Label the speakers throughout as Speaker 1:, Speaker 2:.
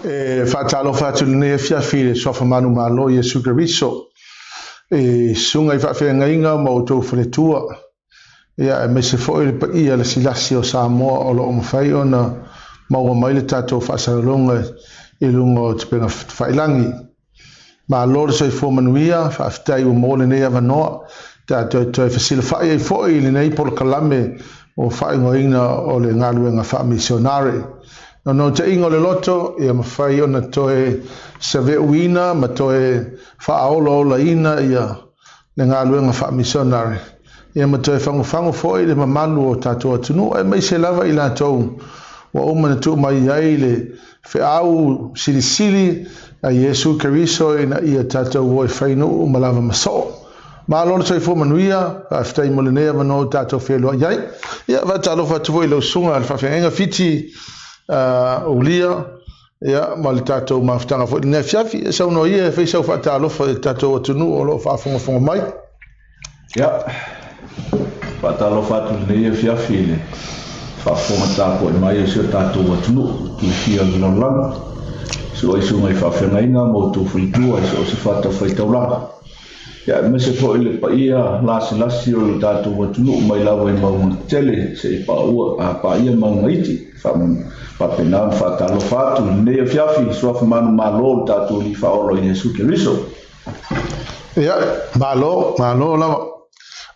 Speaker 1: E faatalofa atu i lenei afiafi i le Suafa Manumalo Iesu Keriso i susuga i faafeagaiga ma outou faletua, ia aemaise foi le paia lasilasi o Samoa o lo o mafai ona maua mai le tatou faasalalauga i luga o upega tafailagi. Malo le soifua manuia, faafetai ua maua lenei avanoa tatou toe fesilafai ai foi i lenei polokalame o faaigoaina o le galuega faamisionare. Naunautaiga o le loto ia mafai ona toe saveuina ma toe faaolaolaina ia le galuega faamisionare, ia ma toe fagufagu foi le mamalu o tatou atunuu, aemaise lava i latou ua uma ona tuu mai ai le feau silisili a Iesu Keriso ina ia tatou o e fai nuu ma lava ma soo. Malo le soifua manuia, faafetai mo lenei avanoa ua tatou feiloai ai. Ia, faatalofa atu foi i lau susuga i le faafeagaiga Fiti Ulia, ia, ma le tatou mafutaga foi i lenei afiafi. E saunoa ia e fai sau faatalofa i le tatou atunuu o lo o faafogafoga mai.
Speaker 2: Ia, faatalofa atu i lenei afiafi i le faafofoga tapuai mai a si o tatou atunuu i fia o le lalolagi. Su'aisuga i faafeagaiga ma outou faletua i so o se fatafaitaulaga. Ia, aemaise foi le paia lasilasi o le tatou atunuu mai lava i mauga tetele seia paia mauga iti. Faapena ona faatalofa atu i lenei afiafi i Suafa manumalo o le tatou Alii Faaola Iesu Keriso.
Speaker 1: Ia, malo, malo lava.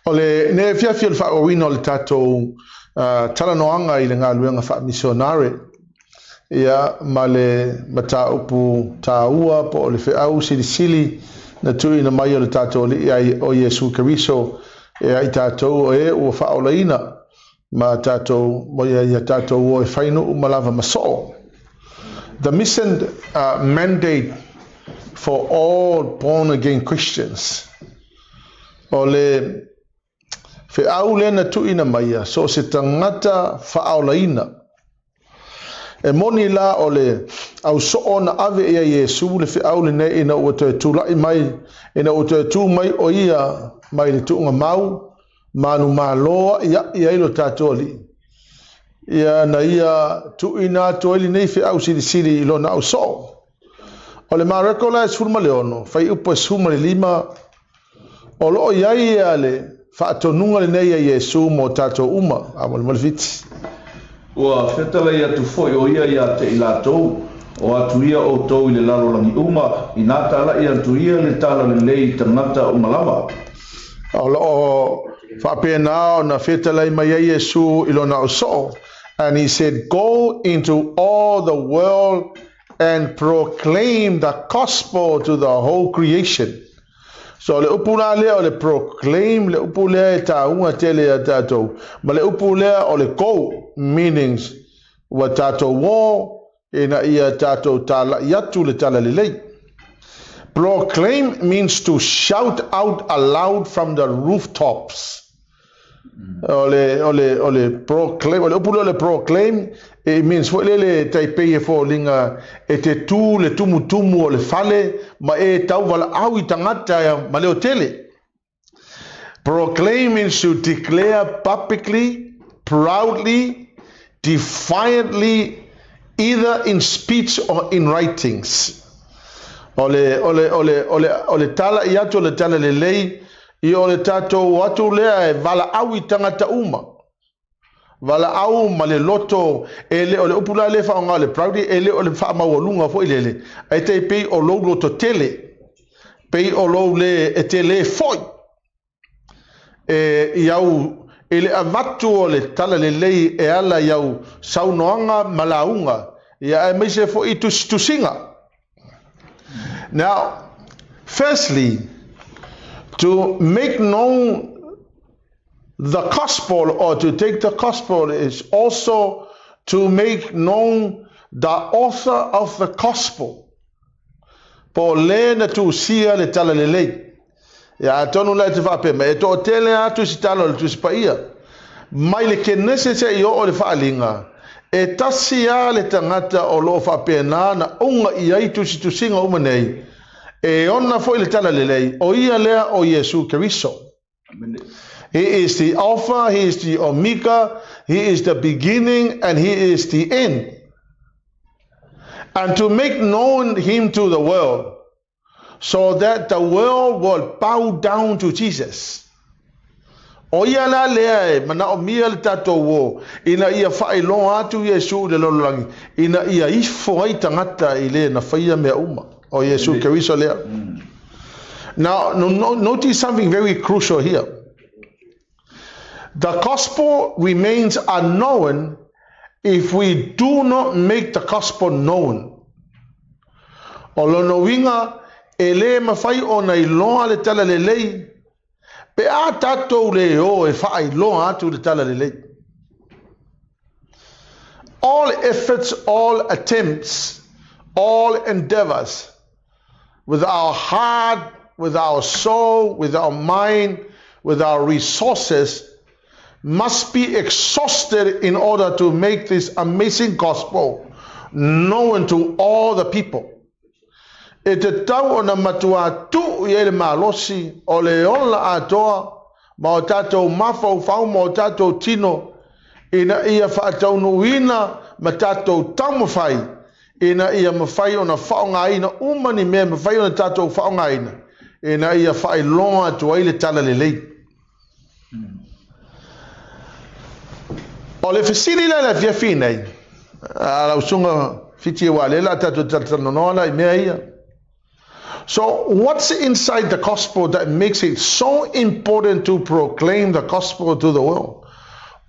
Speaker 1: O lenei afiafi o le faaauauina o le tatou talanoaga i le galuega faamisionare, ia, ma le mataupu taua po o le feau silisili na tuuina mai o le tatou Alii o Iesu Keriso ia i tatou o e ua faaolaina ma tatou ia tatou o e fai nuu ma lava ma soo. The mission mandate for all born again Christians. O le feau lea na tuuina mai ia so o se tagata faaolaina. E moni la o le ausoo na ave ia Iesu le feau lenei ina ua toe tulai mai, ina ua toe tu mai o ia mai le tuuga mau, manumalo a'ia'i ai lo tatou Alii. Ia na ia tuuina atu ai lenei feau silisili i lona ausoo. O le Mareko la e 16, fuaiupu e 15, o lo o i ai ia le faatonuga lenei a Iesu mo tatou uma. Faamolemole Fiti.
Speaker 2: Ua fetalai atu foi o ia ia te i latou, O atu ia outou i le lalolagi uma, inā tala'i atu ia le talalelei i tagata uma lava.
Speaker 1: O lo o faapena ona fetalai mai ai Iesu i lona ausoo. And he said, Go into all the world and proclaim the gospel to the whole creation. So le upu la lea o le proclaim, le upu lea e taua tele ia tatou, ma le upu lea o le go, meanings ua tatou o ina ia tatou tala'i atu le talalelei. Proclaim means to shout out aloud from the rooftops. O le, o le, o le proclaim, o le upu lea o le proclaim, it means foi lele tai pei e foliga e te tu le tumutumu o le fale ma e tauvalaau i tagata ma leo tele. Proclaim means to declare publicly, proudly, defiantly, either in speech or in writings. O le, o le, o le, o le, o le tala'i atu o le talalelei, i o le tatou o atu lea e valaau i tagata uma. Valaau ma le loto, e le o le upu la lea e faaaoga o le proudly, e le o le faamaualuga foi lele, ae tai pei o lou loto tele, pei o lou le e te le foi e i au i le avatu o le talalelei e ala i au saunoaga ma lauga, ia aemaise foi i tusitusiga. Now, firstly, to make known the gospel or to take the gospel is also to make known the author of the gospel. Po o le na tusia le talalelei. Ia atonu la e te faapea mai, e toatele lava Tusi Tala o le Tusi Paia. Mai le Kenese seia oo i le Faaaliga, e tasi lava le tagata o lo o faapena na uga i ai tusitusiga uma nei, e ona foi le talalelei, o ia lea o Iesu Keriso. He is the Alpha, he is the Omega, he is the beginning and he is the end. And to make known him to the world, so that the world will bow down to Jesus. ʻO ia la lea e manaʻomia le tatou ō ina ia faailoa atu Iesū i le lalolagi, ina ia ifo ai tagata i le na faia mea uma. ʻO Iesū Keriso lea. Now, notice something very crucial here. The gospel remains unknown if we do not make the gospel known. O lona uiga, e lē mawhai ona iloa le tala lelei, pe a tatou lē o e faailoa atu le tala lelei. All efforts, all attempts, all endeavors, with our heart, with our soul, with our mind, with our resources, must be exhausted in order to make this amazing gospel known to all the people. E tatau ona matuā tuu i ai le malosi o le ola atoa ma o tatou mafaufau ma o tatou tino ina ia faataunuuina ma tatou taumafai ina ia mafai ona faaaogaina uma ni mea e mafai ona tatou faaaogaina ina ia faailoa atu ai le talalelei. O le fesili la i le afiafi nei, a lau susuga Fiti aua o lea o le a tatou talatalanoa la i mea ia. So what's inside the gospel that makes it so important to proclaim the gospel to the world?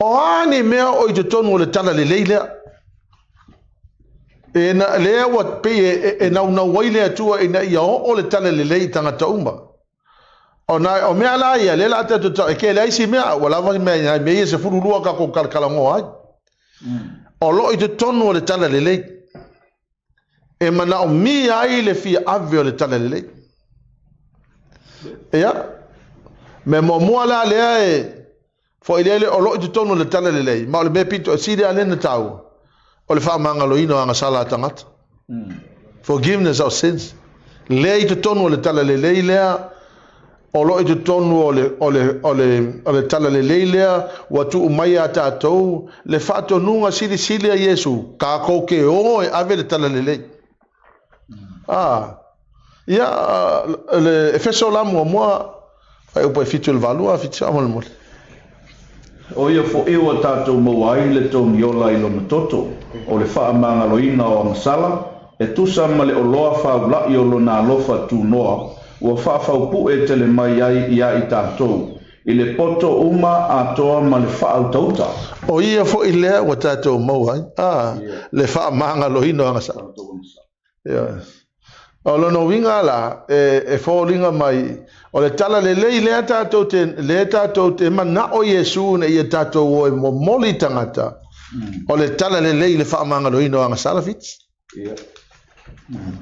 Speaker 1: O a ni mea o i totonu o le talalelei lea? E na, lea ua pei e, e, e naunau ai le Atua ina ia oo le talalelei i tagata uma. O na, o mea la ia, lea la tatou tau, e kele ai si mea, ua lava ni mea, mea ia 12 kakou kalakalagoa ai. O loo i totonu o le talalelei. E manaomia ai le fia ave o le talalelei. Ia, mea muamua la lea e foi lele o loo i totonu o le talalelei, ma o le mea pito e sili lava lea ona taua, o le faamagaloina o agasala a tagata. Forgiveness of sins. Lea i totonu o le talalelei lea, o lo o i totonu o le, o le, o le, o le talalelei lea ua tuu mai iā tatou le faatonuga silisili a Iesu, kākou ke ō e ave le talalelei. A, ia, le Efeso la muamua, fuaiupu e 7 i le 8, a Fiti faamolemole.
Speaker 2: ʻO ia foʻi ua tatou maua ai le togiola i lona toto, o le faamagaloina o agasala, e tusa ma le oloa faulaʻi o lona alofa tunoa ua faafaupuʻe tele mai ai iā i tatou, i le poto uma atoa ma le faautauta.
Speaker 1: ʻO ia foʻi lea ua tatou maua ai, a, le faamagaloina o agasala. Ioe. O lona uiga la, e, e foliga mai, o le tala lelei lea tatou te, lea tatou te manaʻo Iesū ina ia tatou o e momoli i tagata, o le tala lelei i le faamagaloina o agasala Fiti.
Speaker 2: Ia.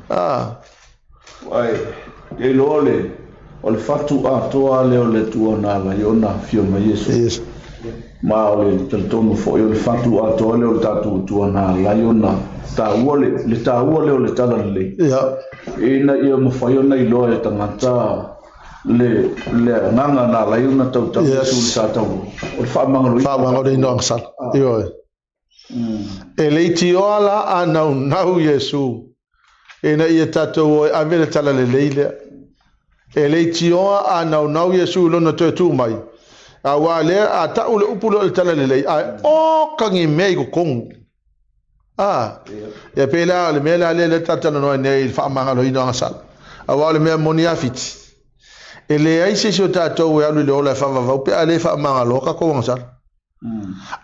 Speaker 1: Ah.
Speaker 2: Ai, e iloa le, o le fatu atoa lea o le Atua na ala ai ona afio mai Iesu.
Speaker 1: Yes.
Speaker 2: Ma o le talitonu foi o le fatu atoa lea o le tatou Atua na ala ai ona taua le, le taua lea o le talalelei.
Speaker 1: Ia.
Speaker 2: Ina ia mafai ona iloa e tagata le, le agaga na ala ai ona tautau
Speaker 1: Yes.
Speaker 2: Iesu i le sa taua. O le faamagaloina.
Speaker 1: Faamagaloina o agasala.
Speaker 2: Ah.
Speaker 1: Ioe. E leitioa la a naunau Iesū ina ia tatou o e ave le talalelei lea. E leitioa a naunau Iesū i lona toe tū mai, auā lea a ta'u le upu lea o le talalelei, ae oka ni mea i totonu. A, ia pei la o le mea la lea lea talatalanoa ai nei i le faamagaloina o agasala. Auā o le mea moni a Fiti, e leai se isi o tatou e alu i le ola e faavavau pe a le faamagaloa tatou agasala.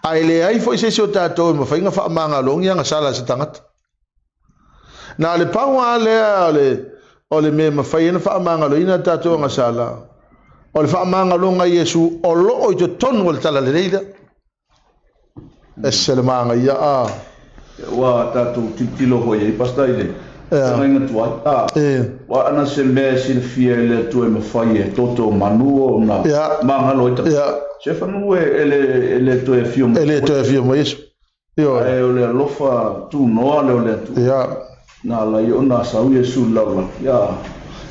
Speaker 1: A e leai foi se isi o tatou e mafai ona faamagalo ni agasala a se tagata. Na o le pau lava lea o le, o le mea e mafai ai ona faamagaloina a tatou agasala, o le faamagaloga a Iesu o lo o i totonu o le talalelei lea. Ese le mānaia, a.
Speaker 2: Ua tatou tilotilo foi i ai, Pastor, i le feagaiga tuai. A, ua ana se mea e silafia e le Atua e mafai e toto manu ona magalo ai tagata. Se fanua e le, e le toe afio mai.
Speaker 1: E le toe afio mai Iesu. Ioe.
Speaker 2: Ae o le alofa tunoa lea o le Atua. Na ala ai ona sau Iesu i le lalolagi. Ia.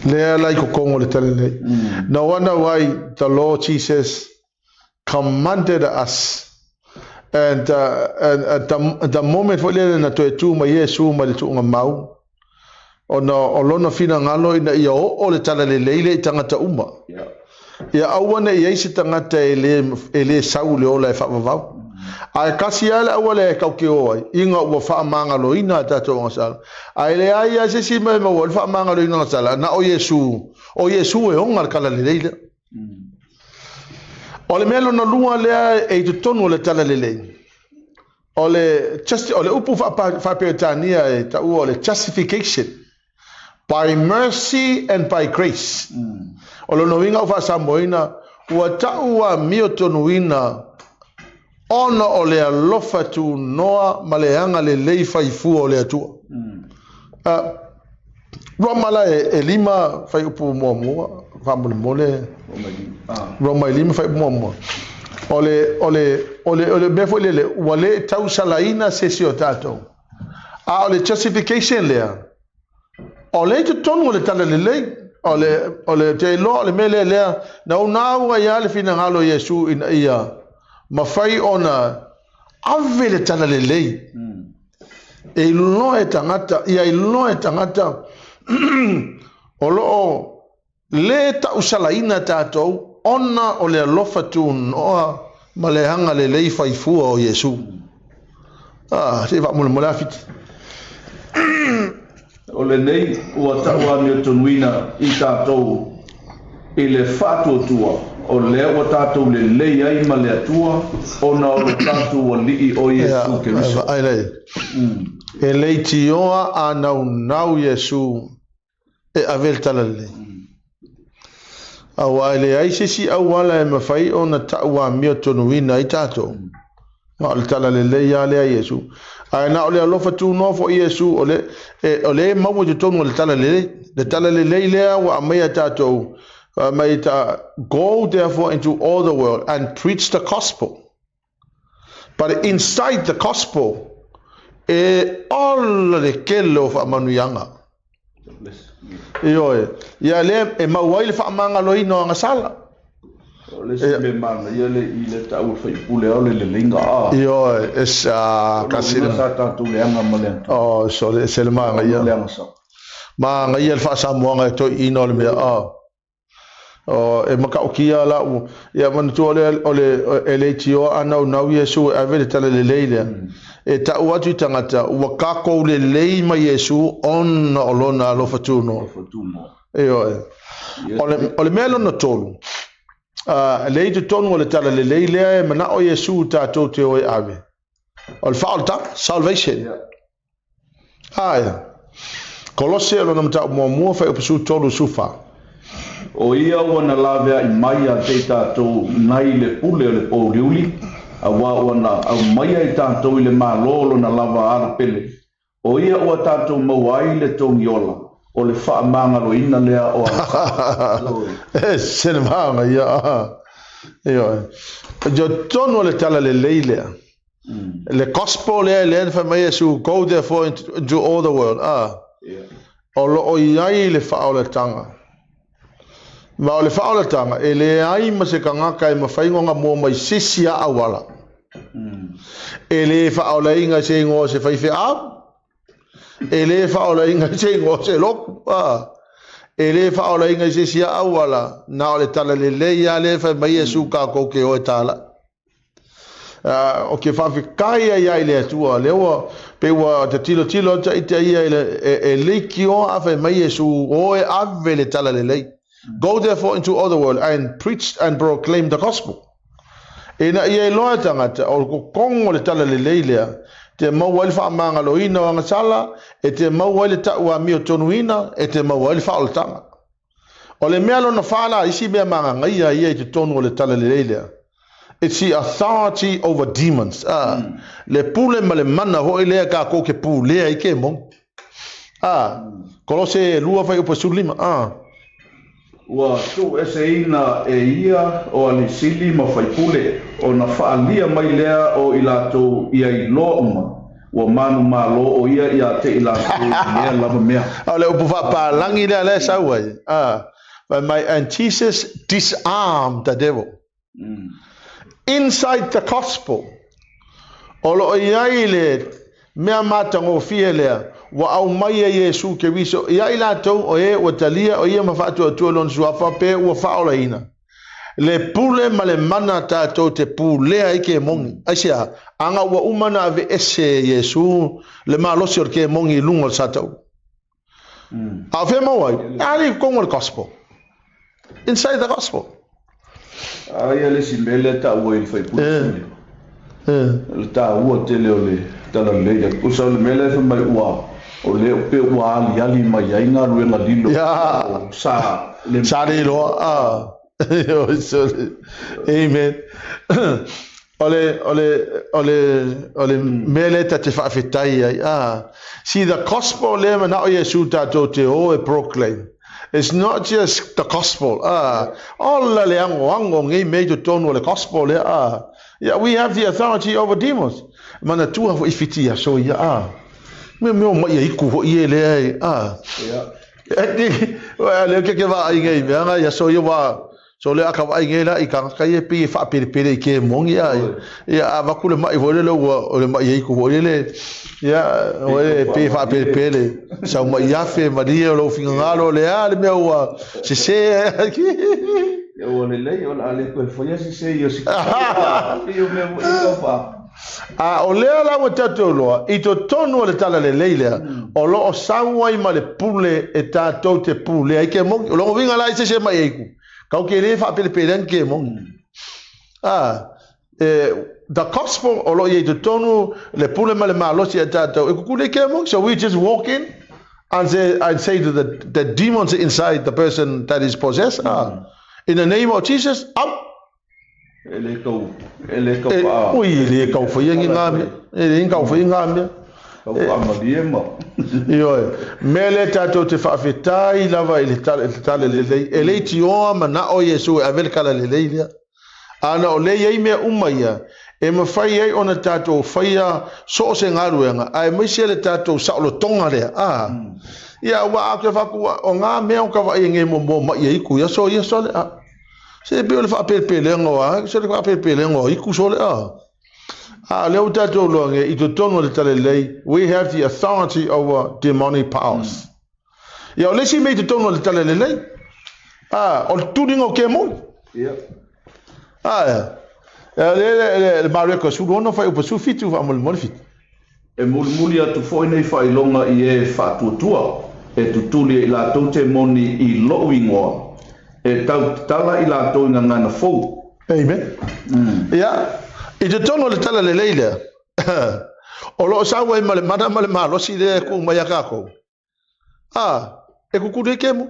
Speaker 1: Lea la i totonu o le talalelei. No wonder why the Lord Jesus commanded us. And, uh, and at the, at the moment foi lele na toe tu mai Iesu mai le tuuga mau, ona o lona finagalo ina ia oo le talalelei lea i tagata uma. Ia aua ne i ai se tagata e le, e le sau i le ola e faavavau. Ae kasi lava le auala e taukeo ai, ina ua faamagaloina a tatou agasala. Ae leai lava se isi mea e maua ai le faamagaloina agasala, na o Iesu, o Iesu e ona le talalelei lea. O le mea lona lua lea e i totonu o le talalelei, o le, just, o le upu faa-Peretania e taua o le justification by mercy and by grace. O lona uiga o faa-Samoaina, ua tau amiotonuina ona o le alofa tunoa ma le agalelei faifua o le Atua. Uh, Roma la e, e lima fuaiupu muamua, faamolemole. Roma e lima fuaiupu muamua. O le, o le, o le, o le mea foi lele, ua le tausalaina se isi o tatou. A o le justification lea, o lea i totonu o le talalelei, o le, o le, te iloa o le mea lea lea, na unau ai lava le finagalo o Iesu ina ia mafai ona ave le talalelei e iloa e tagata, ia iloa e tagata o lo o lē tausalaina tatou ona o le alofa tunoa ma le agalelei faifua o Iesu. Ah, se i faamolemole Afiti.
Speaker 2: O lenei ua tau amiotonuina i tatou i le faatuatua, o lea ua tatou lelei ai ma le Atua ona o lo tatou Alii o Iesu Keriso.
Speaker 1: Vaai lea. E leitioa a naunau Iesu e ave le talalelei. Aua e leai se isi auala e mafai ona tau amiotonuina ai tatou. Na o le talalelei lava lea a Iesu. Ae na o le alofa tunoa foi Iesu o le, e, o lea e maua i totonu o le talalelei. Le talalelei lea ua aumaia tatou, mai ta, go therefore into all the world and preach the gospel. But inside the gospel, e ola le tele o faamanuiaga. Ioe, ia lea e maua ai le faamagaloina o agasala.
Speaker 2: O le isi mea manaia le i le taua faipule o le leleiga a.
Speaker 1: Ioe, es a kasi
Speaker 2: le. Sa tatou leaga ma le
Speaker 1: Atua. Oh, so le se le manaia. Manaia le faasamoaga e toeaiina o le mea a. O, e matautia lau, ia manatua lea o le e leitioa a naunau Iesu e ave le talalelei lea. E tau atu i tagata, ua tatou lelei ma Iesu ona o lona alofa tunoa. Ioe. O le, o le mea lona tolu, uh, lea i totonu o le talalelei lea e manao Iesu tatou te o e ave. O le faaolataga, salvation. Yeah. Ae. Kolose lona mataupu muamua, fuaiupu 13 14.
Speaker 2: O ia ua na laveai mai ia te i tatou nai le pule o le pouliuli, auā ua na aumaia i tatou i le Malo o lona lava alo pele, o ia ua tatou maua ai le togi ola, o le faamagaloina lea o agasala.
Speaker 1: Ese le magaia. Ioe. I totonu o le talalelei lea, Le gospel lea lea na fai mai Iesu, go therefore into all the world. Ah. O lo o i ai le faaolataga. Ma o le faaolataga, e leai ma se tagata e mafai ona mua mai se isi lava auala. E le faaolaina i se igoa o se faifeau, e le faaolaina i se igoa o se lotu, ah. E le faaolaina i se isi lava auala, na o le talalelei lava lea e fai mai Iesu tatou te o e talai. O ke faafetai ai ia i le Atua, lea ua pei ua ta tilotilo atu ita ia i le e, e leitioa a fai mai Iesu, o e ave le talalelei. Go therefore into all the world and preach and proclaim the gospel. Ina ia iloa e tagata, o le kokogo o le talalelei lea, te maua ai le faamagaloina o agasala, e te maua ai le tau amiotonuina, e te maua ai le faaolataga. O le mea lona fa la, isi mea magagaia ia i totonu o le talalelei lea, it's the authority over demons, a, le pule ma le mana hoʻi lea kākou ke pulea i kemoni. A, Kolose 2 fuaiupu 15, a.
Speaker 2: Ua tuueseina e ia o alii sili ma faipule, ona faaalia mai lea o i latou ia iloa uma, Ua manumalo ʻo ia iā te i lākou i lea lava mea.
Speaker 1: O le upu faapalagi lea lea e sau ai, a, fai mai, and Jesus disarmed the devil. Inside the gospel. O lo o i ai le mea matagofie lea ua aumai e Iesu Keriso ia i latou o e ua talia o ia ma faatuatua lona suafa pe ua faaolaina. Le pule ma le mana tatou te pulea ai kemogi. Aisea? Aga ua uma ona aveese e Iesu le malosi o le kemogi i luga o le sataua. A o fea maua ai? A i totonu o le gospel. Inside the gospel.
Speaker 2: A ia le isi mea lea e taua i le faipule sili. Le taua tele o le talalelei lea. Tusa o le mea lea fai mai ua o lea pe ua aliali mai ai galuega lilo
Speaker 1: sa le sa le iloa. Ah. Amen. O le, o le, o le, o le mea lea ta te faafetai ai. Ah. See, the gospel lea manao Iesu tatou te o e proclaim. It's not just the gospel. Ah. Ola le agoago nei mea i totonu o le gospel lea. Ah. Yeah, we have the authority over demons. Manatua foi fiti ia so ia. Ah. Me mea o mai ia iku foi e lea e. Ah.
Speaker 2: Yeah.
Speaker 1: Lea ke ke vaai nei mea nga ia so ia wa so le aka vaai nei la i ka ia pe e faapelepele i ke mongi a ia a vaku le mai foi le ua o le mai iku foi le ia o le pe e faapelepele sau mai afe malie o lou finagalo le a le mea ua sese.
Speaker 2: Ia ua lelei o le a le toe faia se se i o se i o mea foi i tau wha.
Speaker 1: A o lea la ua tatou iloa, i totonu o le talalelei lea, o lo o sau ai ma le pule e tatou te pulea ai kemogi. O lona uiga la i se isi e mai ai ku, kau ke le faapelepele ai ni kemogi. A, e, the gospel o lo o i ai totonu le pule ma le malosi a tatou e kukuli ai kemogi. So we just walk in and say, and say to the demons inside the person that is possessed, ah, in the name of Jesus, out!
Speaker 2: E le tau, e le tau paa.
Speaker 1: Ui, e le tau whaia ni ngā mea. E le tau whaia ngā mea.
Speaker 2: Tau paa malie ma.
Speaker 1: Ioe, mea lea tatou te faafetai lava i le tala lelei. E le itioa manao Iesu e ave le tala lelei lea. Ana o lea e i ai mea uma ia, e mafai ai ona tatou faia so o se galuega, aemaise le tatou saolotoga lea. A, ia, ua a ke whaku, o ngā mea o ka vaai e ngē mo mai e iku ia so ia so le a. Se pei o le faapelepelega o a, se le faapelepelega o iku sole a. A lea ua tatou iloa nge i totonu o le talalelei, we have the authority over demonic powers. Ia o le isi mea i totonu o le talalelei, a, o le tuliga o kemoni.
Speaker 2: Ia.
Speaker 1: A, ia, le, le, le, le Mareko 16 fuaiupu 17 faamolemole 7.
Speaker 2: E mulimuli atu foi nei faailoga i e faatuatua, e tutuli e i latou te moni i lou igoa, e tau tatala i latou i gagana fou.
Speaker 1: Amen. Ia, i totonu o le talalelei lea, o lo o sau ai ma le mana ma le malosi lea e tuu mai ia tatou. A, e kukuli ai kemu.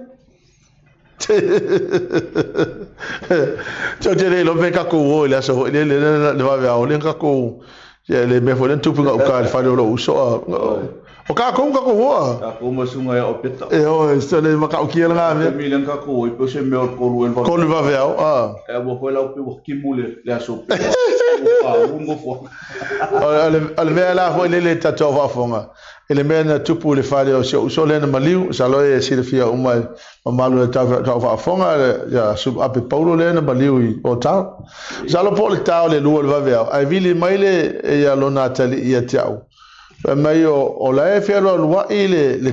Speaker 1: Tou te le iloa pe tatou o i le aso foi lele le vave ao le tatou le mea foi le tupu i gauta i le fale o lou uso a. O tatou tatou o a.
Speaker 2: Tatou ma susuga ia Opeta.
Speaker 1: E oi, se le matautia lena mea.
Speaker 2: Taimi lea na tatou o ai pe o se mea o le tolu ea le vave.
Speaker 1: Tolu vave ao, a.
Speaker 2: E ua foi la pe ua timu le aso pe ua paū nofoaga.
Speaker 1: O le mea la foi lele tatou faafofoga. I le mea na tupu i le fale o si ou uso lea na maliu, masalo e silafia uma e mamalu e tau faafofoga ia Suluape Paulo lea na maliu i Otao. Masalo po o le ta o le lua o le vaveao, ae vili mai le ia lona atalii ia te au. Fai mai o la e fealualuai le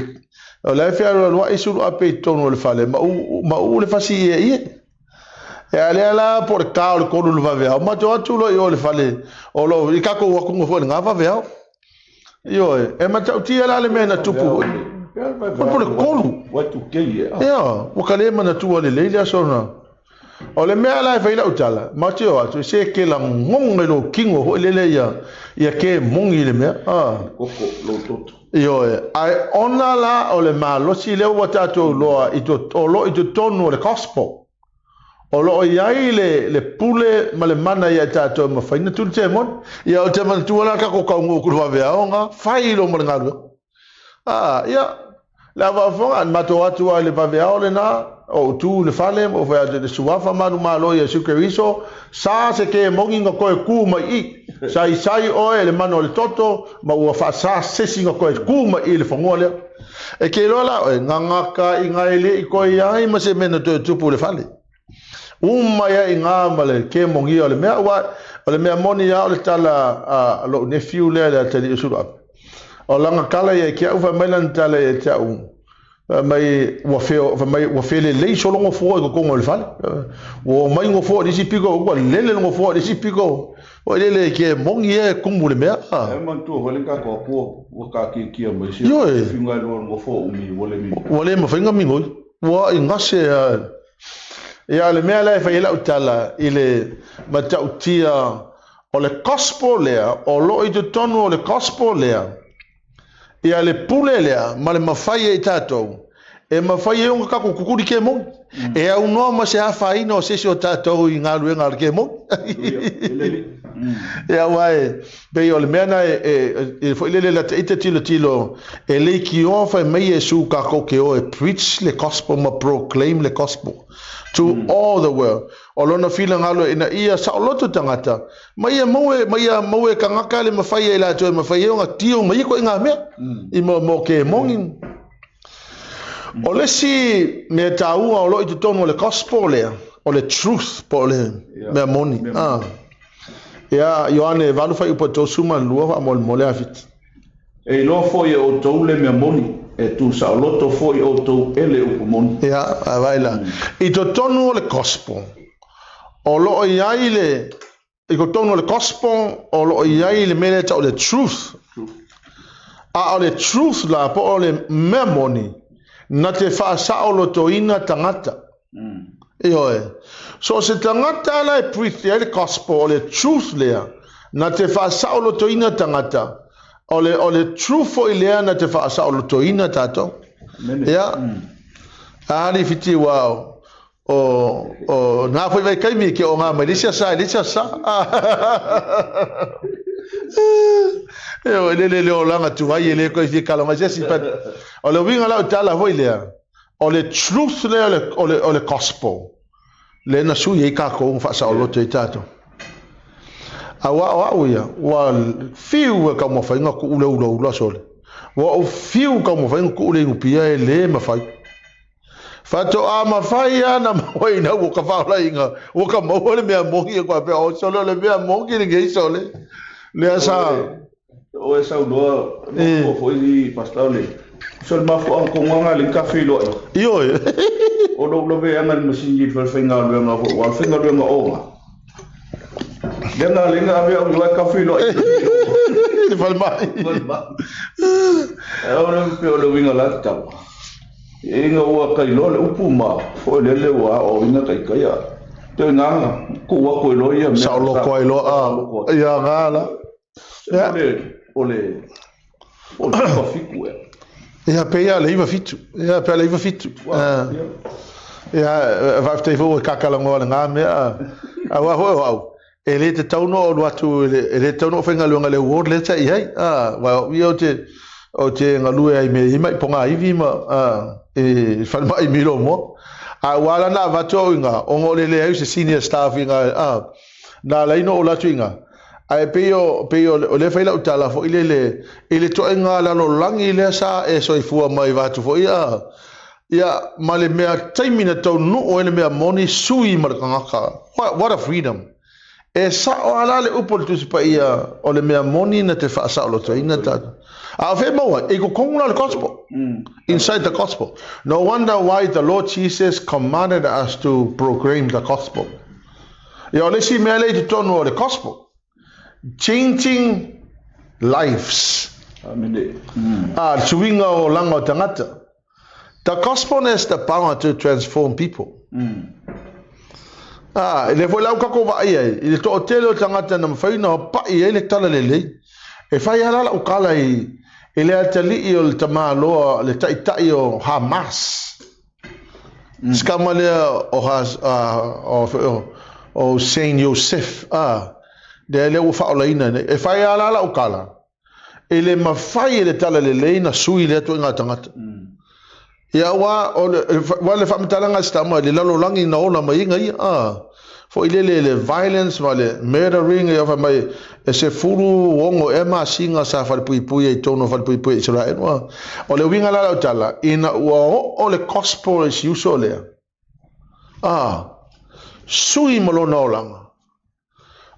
Speaker 1: o la e fealualuai Suluape i totonu o le fale ma uu ma uu le fasi ieie. E a lea la po o le ta o le tolu o le vaveao, matou atu loa i o i le fale o lo i tatou atuga foi i lena vaveao. Ioe, e matautia la le mea na tupu foi. Po le tolu. Ia, ua ka le manatua lelei le aso na. O le mea la e fai lau tala, ma te o atu, se ke lagoga i lou kino foi lele ia, ia ke mogi le mea. Ah.
Speaker 2: Koko, lou toto.
Speaker 1: Ioe, ae ona la o le malosi lea ua tatou iloa i to, o lo i totonu o le gospel. O lo o i ai le, le pule ma le mana ia i tatou e mafai ona tuli temoni. Ia, ou te manatua la tatou taunuu atu i le vaveaoga, fai loa ma le galuega. A, ia, le avaafoga, na matou atu lava i le vaveao lena, ou tu i le fale, ma ou fai atu i le Suafa manumalo Iesu Keriso, sa se kemoni na toe ku mai i. Saisai oe i le mana o le toto, ma ua faasa se isi na toe ku mai i le fanua lea. E ke iloa la oe, gagaka i nga e le i koe ai ma se mea na toe tupu i le fale. Uma ai i ina ma le kemogia o le mea, aua o le mea moni lava o le tala a lou nephew lea le atalii o Suluape. O lana tala ia te au, fai mai lana tala ia te au, fai mai ua fe, fai mai ua felelei solo nofoa i totonu o le fale. Ua omai nofoa i le isi pito, ua lele le nofoa i le isi pito. Ua lele ke moni e kumu le mea.
Speaker 2: E manatua foi le tatou Atua ua taatiatia mai si
Speaker 1: Ioe.
Speaker 2: fiuga e lua nofoa umi ua le migoi.
Speaker 1: Ua le mafai ona migoi. Ua i gase a. Ia, o le mea lea e fai ai lau tala i le matautia o le gospel lea, o lo o i totonu o le gospel lea, ia le pule lea ma le mafai e i tatou, e mafai ai ona tatou tutuli kemoni. E aunoa ma se afaina o se isi o tatou i galuega a le kemoni. Ia, aua e pei o le mea na e foi lele la te ite tilotilo e leikioa fai mai Iesu kakou ke o e preach le gospel ma proclaim le gospel to all the world. O lona finagalo ina ia saoloto tagata ma ia maua ma ia maua e tagata le mafai e latou e mafai ai ona tio mai ia ituaiga mea i mo kemoni. O le isi mea taua o lo o i totonu o le gospel lea, o le truth po o le mea moni. Ia, Ioane 8:32 faamolemole Afiti.
Speaker 2: E iloa foi e outou le mea moni, e tuusaoloto foi outou e le upu moni.
Speaker 1: Ia, vaai la. I totonu o le gospel, o lo o i ai le, i totonu o le gospel, o lo o i ai le mea lea e tau o le truth. A o le truth la, po o le mea moni, na te faasaolotoina tagata. Ioe. So o se tagata la e preach ai le gospel, o le truth lea, na te faasaolotoina tagata, o le truth foi lea na te faasaolotoina tatou. Ia. Ali fiti ua o ngā foi vai kaimi ke o ngā mai le isi asa i le isi asa. E o le le le olaga tuai e le koe fia kala mai se isi, but o le uiga lau tala foi lea, o le truth lea o le gospel, lea na sui ai kākou ma faasaoloto ai tatou. Aua o au ia, ua fiu e taumafai ona tuu le ulaula sole. Ua ou fiu taumafai ona tuu le inupia e le mafai. Faatoa mafai lava na maua ina ua ka faolaina, ua ka maua le mea moni e faapea, o sole o le mea moni lenei sole. Lea sa.
Speaker 2: O e saunoa, mafoa foi i Pastor le, so le mafuaaga tonu lava le tafeiloai.
Speaker 1: Ioe.
Speaker 2: O lou laveaga i le masini i le falefaigaluega foi, aua o le faigaluega oga. Lea na ala ai ona ave au i o ae tafeiloai.
Speaker 1: I le falemai.
Speaker 2: Falemai. O le pei o le uiga la tatau. Ina ua kailoa le upu ma foi lele ua aoaoina taitaia. Toe na tuu atu ai loa ia mea.
Speaker 1: Saoloko ai loa. Ia nga la.
Speaker 2: O le o le o le 97 ea.
Speaker 1: Ia pe ia le 97. Ia pe le 97. Ia faafetai foi ua kakalanoa le nga mea. Aua foi o au. E le tatau ona ou alu atu e le tatau ona ou faigaluega i le ward lea sa i ai. Aua o au ia ou te galue ai i mea e i ai mai pogaivi ma i falemai i Milomoa. A ua ala ona avatu au i ina, ona o le leai o se senior staff i ina, na ala ai ona ou alu atu i ina. Ae pei o, pei o lea e fai lau tala foi lele i le ituaiga lalolagi lea sa e soifua mai vaeatu foi, ia, ma le mea taimi na taunuu ai le mea moni sui ma le tagata. What a freedom! E sao lava la le upu o le Tusi Paia o le mea moni na te faasaolotoina tatou. A o fea e maua ai? I totonu la o le gospel. Inside the gospel. No wonder why the Lord Jesus commanded us to proclaim the gospel. Ia o le isi mea lea i totonu o le gospel. Changing lives.
Speaker 2: Amene.
Speaker 1: A, le suiga o olaga o tagata. The gospel has the power to transform people. A, e lea foi la ua tatou vaai ai i le toatele o tagata na mafai ona pai ai le talalelei. E fai lava la lau tala i le atalii o le tamaloa, le taitai o Hamas. Si tama lea o, o, o Hussein Yousef, a, lea ua faaolaina nei. E fai lava la lau tala, E le mafai e le talalelei na sui lea ituaiga tagata. Ia aua o le, aua le faamatalaga a si tama i le lalolagi na ola mai ai ia, a, foi lele le violence ma le murdering, ia fai mai e 16 ea masina sa falepuipui ai i totonu o falepuipui a Isaraelu. A, o le uiga la o lau tala, ina ua oo le gospel i si uso lea, A, Sui ma lona olaga.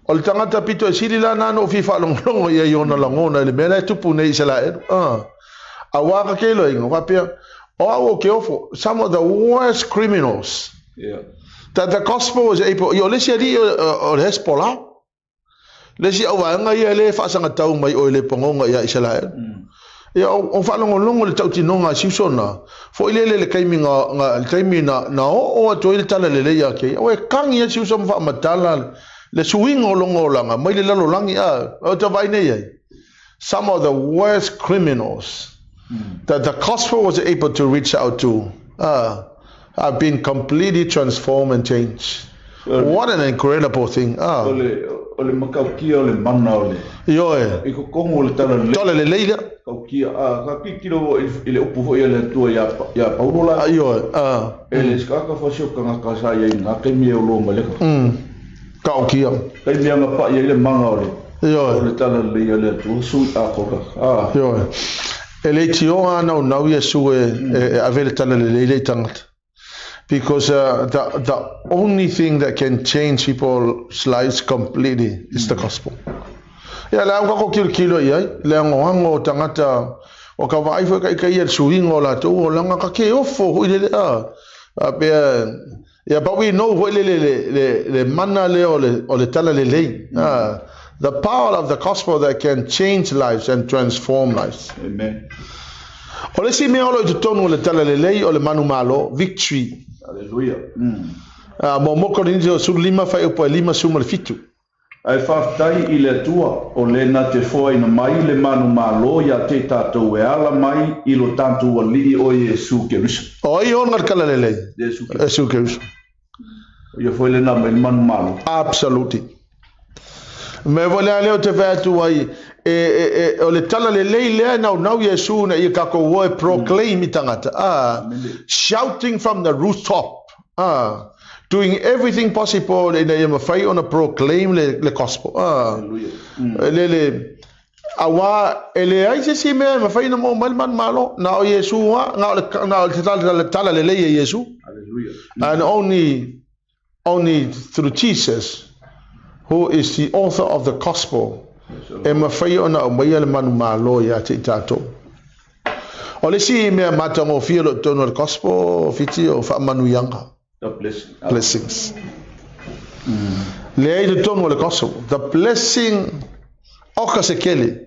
Speaker 1: O le tagata pito e sili la na ona ou fia faalogologo i ai i ona lagona i le mea la e tupu nei i Isalaelu. Ah. Auā ka keiloaiga, faapea, o au o ke ofo, some of the worst criminals.
Speaker 2: Yeah.
Speaker 1: That the gospel is able, i o le isi alii o le Hezbollah. Le isi auvaega ia e le faasagatau mai o i le pagoga ia Isalaelu. Ia, o faalogologo i le tautinoga a si uso na, foi lele le taimi na, na, le taimi na, na oo atu ai le tala lelei ia te ia. Ua e kagi ai si uso ma faamatala le suiga o lona olaga mai le lalolagi, a, o te vaai nei ai. Some of the worst criminals that the gospel was able to reach out to uh, have been completely transformed and changed. What an incredible thing. Ah.
Speaker 2: O le, o le matautia o le mana o le...
Speaker 1: Ioe.
Speaker 2: I totonu o le tala lelei.
Speaker 1: Tala lelei lea.
Speaker 2: Tautia, a, ka tilotilo foi i le upu foi a le Atua ia, ia Paulo la.
Speaker 1: A, ioe, a.
Speaker 2: E le se tagata fasi o tagata sa i ai i na taimi e oloa mai le ka.
Speaker 1: Taokia.
Speaker 2: Taimi a na paʻi ai le mana o le,
Speaker 1: Ioe.
Speaker 2: o le tala lelei a le Atua, sui atoa, a.
Speaker 1: Ioe. E leitioa a naunau Iesu e, e, e ave le tala lelei lea i tagata. Because the, the only thing that can change people's lives completely is the gospel. Ia, le au kako kilokilo i ai, le agoago o tagata, o ka vaai foi kai kai ia le suiga o latou olaga, ka ke ofo hui lele, a, a pea, ia, but we know foi lele le, le, le mana lea o le, o le tala lelei, a, the power of the gospel that can change lives and transform lives.
Speaker 2: Amen.
Speaker 1: O le isi mea o lo o i totonu o le Talalelei o le manumalo, victory.
Speaker 2: Aleluia. Mm.
Speaker 1: Uh, mo mo Koriniti o 15 fuaiupu e 57.
Speaker 2: Ae faafetai i le Atua, o le na te foaina mai le manumalo ia te tatou e ala mai i lo tatou Alii o Iesu Keriso.
Speaker 1: O ai ona le Talalelei?
Speaker 2: Iesu Keriso.
Speaker 1: Iesu Keriso.
Speaker 2: O ia foi lena mai le manumalo.
Speaker 1: Absolutely. Mea foi lea lea ou te fai atu ai, e, e, e, o le tala lelei lea e naunau Iesu ina ia tatou o e proclaim i tagata. Ah, shouting from the rooftop. Ah, doing everything possible ina ia mafai ona proclaim le, le gospel. Ah, le, le, Auā, e leai se isi mea e mafai ona maua mai le manumalo, na o Iesu lava, na o le, na o le tala, tala lelei e Iesu. And only, only through Jesus, who is the author of the gospel, e mafai ona aumaia le manumalo ia te i tatou. O le isi mea matagofie o lo o i totonu o le gospel, Fiti, o faamanuiaga.
Speaker 2: The blessing.
Speaker 1: Blessings. Lea i totonu o le gospel. The blessing o ka sekele.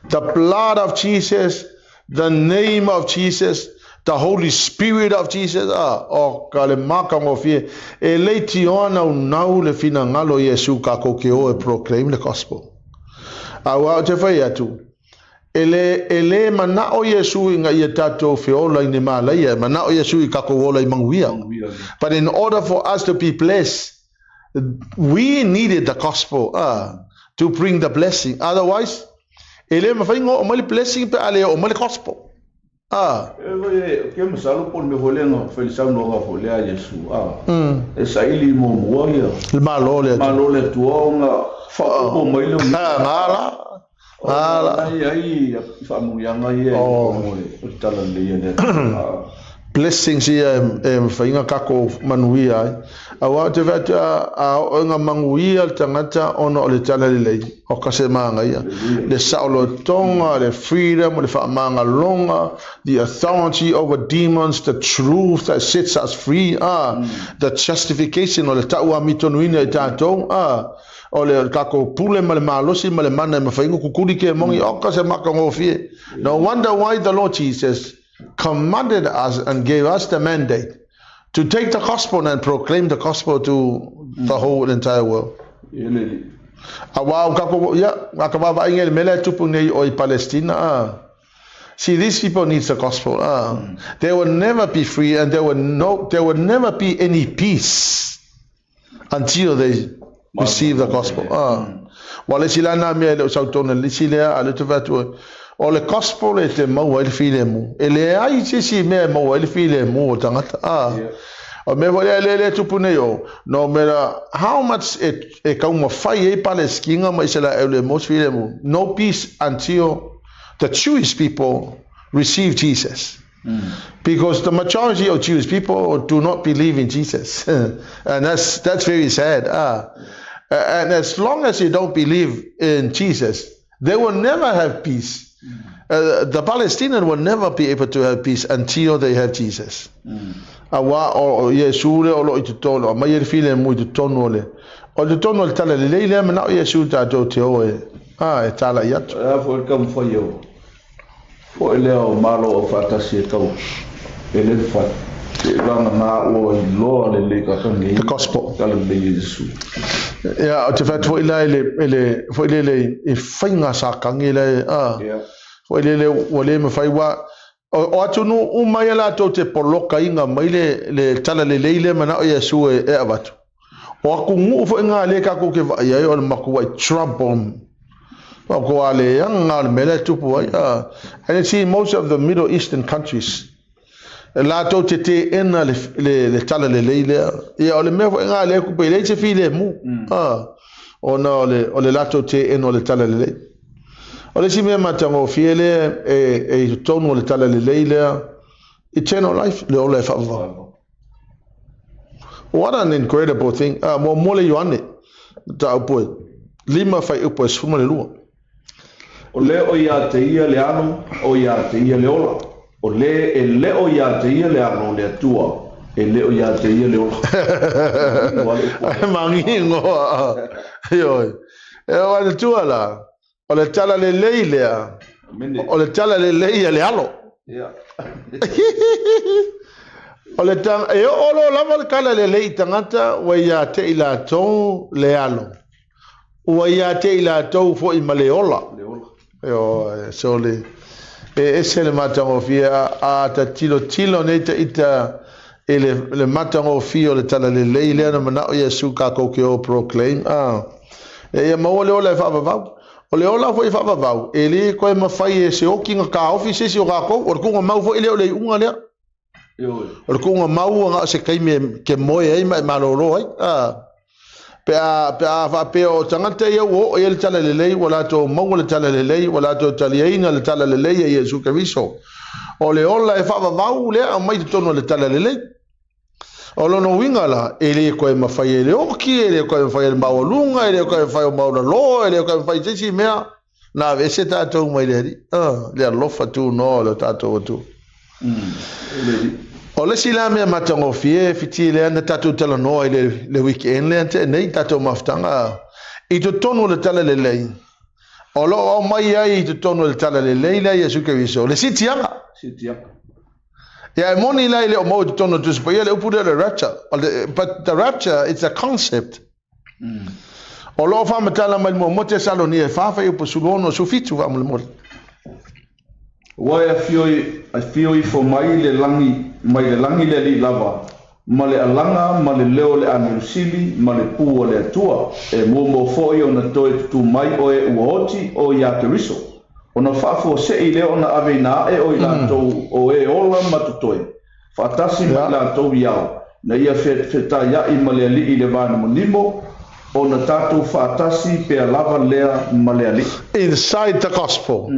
Speaker 1: The blood of Jesus, the name of Jesus, the Holy Spirit of Jesus. Ah, o ka le makagofie. E leitioa naunau le finagalo o Iesu kakou ke o e proclaim le gospel. Auā ou te fai atu, E le, e lē mana'o Iesu ina ia tatou feola i ne malaia, e mana'o Iesu i kakou ola i manuia. But in order for us to be blessed, we needed the gospel uh, to bring the blessing. Otherwise, e le mawhai nga oo mai le blessing pe a le oo mai le gospel. A.
Speaker 2: E foi e, ke masalo po o le mea foi lea na fai le saunoaga foi lea a Iesu, a, e saili muamua ia.
Speaker 1: Le Malo o le Atua.
Speaker 2: Malo o le Atua ona faaopoopo mai lea o mea.
Speaker 1: Nga la. Nga la.
Speaker 2: Ona e i ai i faamanuiaga ia i totonu o le Talalelei a le Atua.
Speaker 1: Blessings ia e mafai ona tatou manuia ai. Aua ou te vaai atu a oo ina manuia le tagata ona o le Talalelei, o ka se manaia. Le saolotoga, le freedom, le faamagaloga, the authority over demons, the truth that sets us free, a, the justification, o le tauamitonuina i tatou, a, o le tatou pule ma le malosi ma le mana e mafai ona kukuli ke moni, o ka se matagofie. No wonder why the Lord Jesus commanded us and gave us the mandate to take the gospel and proclaim the gospel to the whole entire world. Auā o tatou, ia, a ka vaavaaiga i le mea lea e tupu nei o i Palestina, a. See, these people need the gospel. They will never be free and there will, no, there will never be any peace until they receive the gospel. Ah. Ua le isi la nā mea e le o sau tonu le isi lea, a le te whai atu, o le gospel e te maua ai le filemu. E leai se isi mea e maua ai le filemu o tangata. Ah. O mea foi lea le le tupu nei o, no matter how much e, e kaumawhai ai Palestina ma Israel e mo se filemu, no peace until the Jewish people receive Jesus. Because the majority of Jewish people do not believe in Jesus. And that's very sad. And as long as you don't believe in Jesus, they will never have peace. The Palestinian will never be able to have peace until they have Jesus. Auā o Iesu lea o loo i totonu, aumai ai le filemu i totonu o le, o totonu o le Tala Lelei lea manao Iesu tatou te o e, a, e talai atu.
Speaker 2: O le a foi le taumafai o foi lea o Malo Aufaatasi e tau e le mafai. Seivagana ua iloa lelei kakagi
Speaker 1: The gospel.
Speaker 2: Tala Lelei a Iesu.
Speaker 1: Ia, ou te fai atu foi la i le, i le, foi lele i faiga sakagi la e, a, foi lele ua le mafai, ua, O atunuu uma ia latou te polokaina mai le, le tala lelei lea manao Iesu e, e avatu. O atunuu foi ngā lea tatou te vaai ai o le matuai trouble. O ko a leaga o le mea lea e tupu ai. And you see most of the Middle Eastern countries, latou te teena le, le, le tala lelei lea. Ia o le mea foi ngā lea e tupu ai, leai se filemu. Ona o le, o le latou teena o le tala lelei. O le isi mea matagofie lea e, e i totonu o le talalelei lea, eternal life, le ola e faavavau. What an incredible thing. Ah, muamua le Ioane, mataupu e 5 fuaiupu e 12.
Speaker 2: O le o iā te ia le Alo, o iā te ia le ola. O le e le o iā te ia le Alo o le Atua, e le o iā te ia le ola.
Speaker 1: Mangingo a. Ioe. E o le Atua la, o le tala lelei lea, o le tala lelei a le Alo. O le tang, e oo loa lava le tala lelei i tagata ua iā te i latou le Alo. Ua iā te i latou foi ma le ola. Ioe, so le, e ese le matagofie, a, a ta tilotilo nei ta ita i le, le matagofie o le talalelei lea na manao Iesu kakou ke o proclaim, a, e ia maua le ola e faavavau. O le ola foi e faavavau, e le koe mawhai e se oki nga kaofi se isi o kakou, o le kuga mau foi lea o le iuga lea. O le kuga mau na o se taimi e ke moe ai ma e malolo ai. A, pe a, pe a faapea o tagata ia ua oo i ai le talalelei, ua latou maua le talalelei, ua latou taliaina le talalelei a Iesu Keriso. O le ola e faavavau lea aumai i totonu o le talalelei. O lona uiga la, e le koe mawhai e le oki, e le koe mawhai e le maualuga, e le koe mawhai o maulalo, e le koe mawhai se isi mea. Na aveese tatou mai le Alii, le alofa tunoa o le tatou Atua. O le isi la mea matagofie, Fiti, lea na tatou talanoa i le, le weekend lea na tea nei, tatou mafutaga, i totonu o le Talalelei, o lo o aumai ai i totonu o le Talalelei lea Iesu Keriso, le sitiaga.
Speaker 2: Sitiaga.
Speaker 1: Ia, e moni la e le o maua i totonu o le Tusi Paia le upu lea o le rapture, but the rapture, it's a concept. O lo o faamatala mai le muamua Tesalonia e 4 fuaiupu 16 17 faamolemole.
Speaker 2: Aua e afio ifo mai le lagi, mai le lagi le Alii lava, ma le alaga ma le leo o le agelu sili ma le pū a le Atua, e muamua foi ona toe tutū mai o e ua oti o iā Keriso, ona faafuasei lea ona aveina ae o i latou o e ola ma totoe. Faatasi ma i latou i ao, na ia fetaiaʻi ma le Alii i le vānimonimo, ona tatou faatasi pea lava lea ma le Alii.
Speaker 1: Inside the gospel.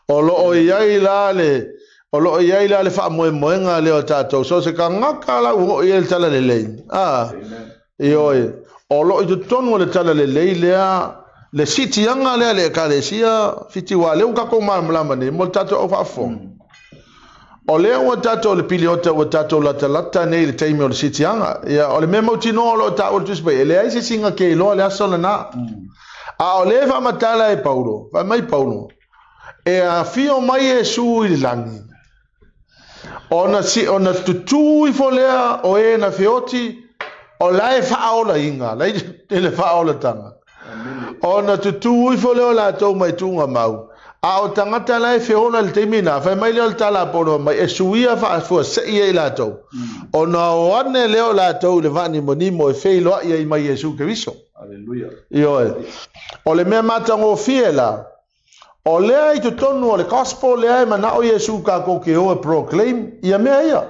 Speaker 1: O lo o i ai la le, o lo o i ai la le faamoemoega lea o tatou. So se tagata la ua oo i ai le talalelei, a, Ioe, o lo o i totonu o le talalelei lea le siitiaga lea a le Ekalesia Fiti aua lea ua tatou malamalama nei mo le tatou au faafofoga. O lea ua tatou le piliota ua tatou latalata nei i le taimi o le siitiaga. Ia, o le mea mautinoa o lo o taua i le Tusi Paia, e leai se isi na ke iloa le aso lena. A o lea e faamatala e Paulo, fai mai Paulo, e afio mai Iesu i le lagi, Ona, si, ona tutū ifo lea o e na feoti, o la e faaolaina, la i le faaolatanga. Ona tutū ifo lea o latou mai tuuga mau, a o tagata la e feola i le taimi na, fai mai lea o le tala a Paulo fai mai, e suia faafuasei ai latou. Ona o ane lea o latou i le vaanimonimo e feiloai ai ma Iesu Keriso. Ioe. O le mea matagofie la, O lea i totonu o le gospel lea e manao Iesu kakou ke o e proclaim ia mea ia.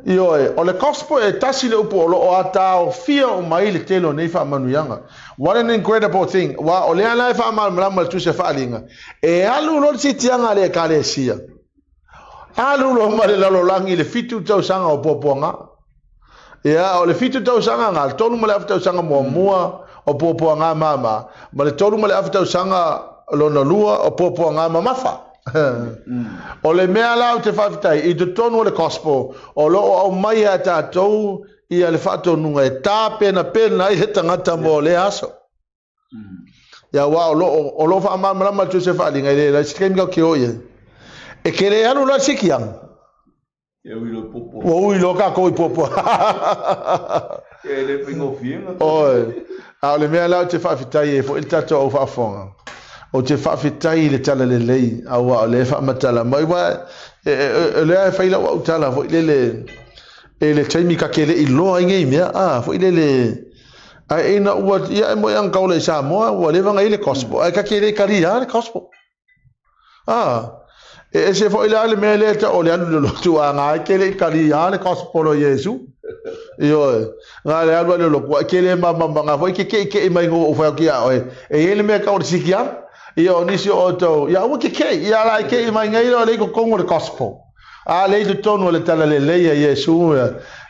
Speaker 1: Ioe, o le gospel e tasi le upu o lo o ataofia uma ai le tele o nei faamanuiaga. What an incredible thing! Aua o lea la e faamalamalama le Tusi a Faaaliga, e alu loa le siitiaga a le Ekalesia, alu loa ma le lalolagi i le fitu tausaga o puapuaga. Ia, o le fitu tausaga na, le 3.5 tausaga muamua o puapuaga mama, ma le 3.5 tausaga lona lua o puapuaga mamafa. O le mea la ou te faafetai, i totonu o le gospel, o lo o aumai ia tatou ia le faatonuga e tapenapena ai le tagata mo lea aso. Ia aua o lo o faamalamalama le Tusi Faaaliga i le isi taimi kau ke o i ai. E ke le alu la sikianga.
Speaker 2: E ui loa i puapua.
Speaker 1: Ua ui loa kākou i puapua.
Speaker 2: E le faigofie na.
Speaker 1: Oi. A o le mea la ou te faafetai ai foi le tatou au faafofoga. Ou te faafetai i le tala lelei, aua o lea e faamatala mai. Aua o lea e fai lau au tala foi lele e le taimi ka ke le i loa ai nei mea, a foi lele ae ina ua ia e moe ang kaula i Samoa ua leva na i le gospel ae ka ke le kali le gospel. A, e ese foi la le mea lea e tau o le alu i le lotu a ngā e ke le i kali a le gospel o Iesu. Ioe, ngā le alu a le lotu, a ke le mamama ngā foi ke ke ke mai ngō o whai ki a oe. E i le mea ka o le siki a, ia o nisi o outou, ia aua ke ke, ia la e ke i mai ngai o le i kokongo le gospel. A le i totonu o le tala lelei a Iesu, ia,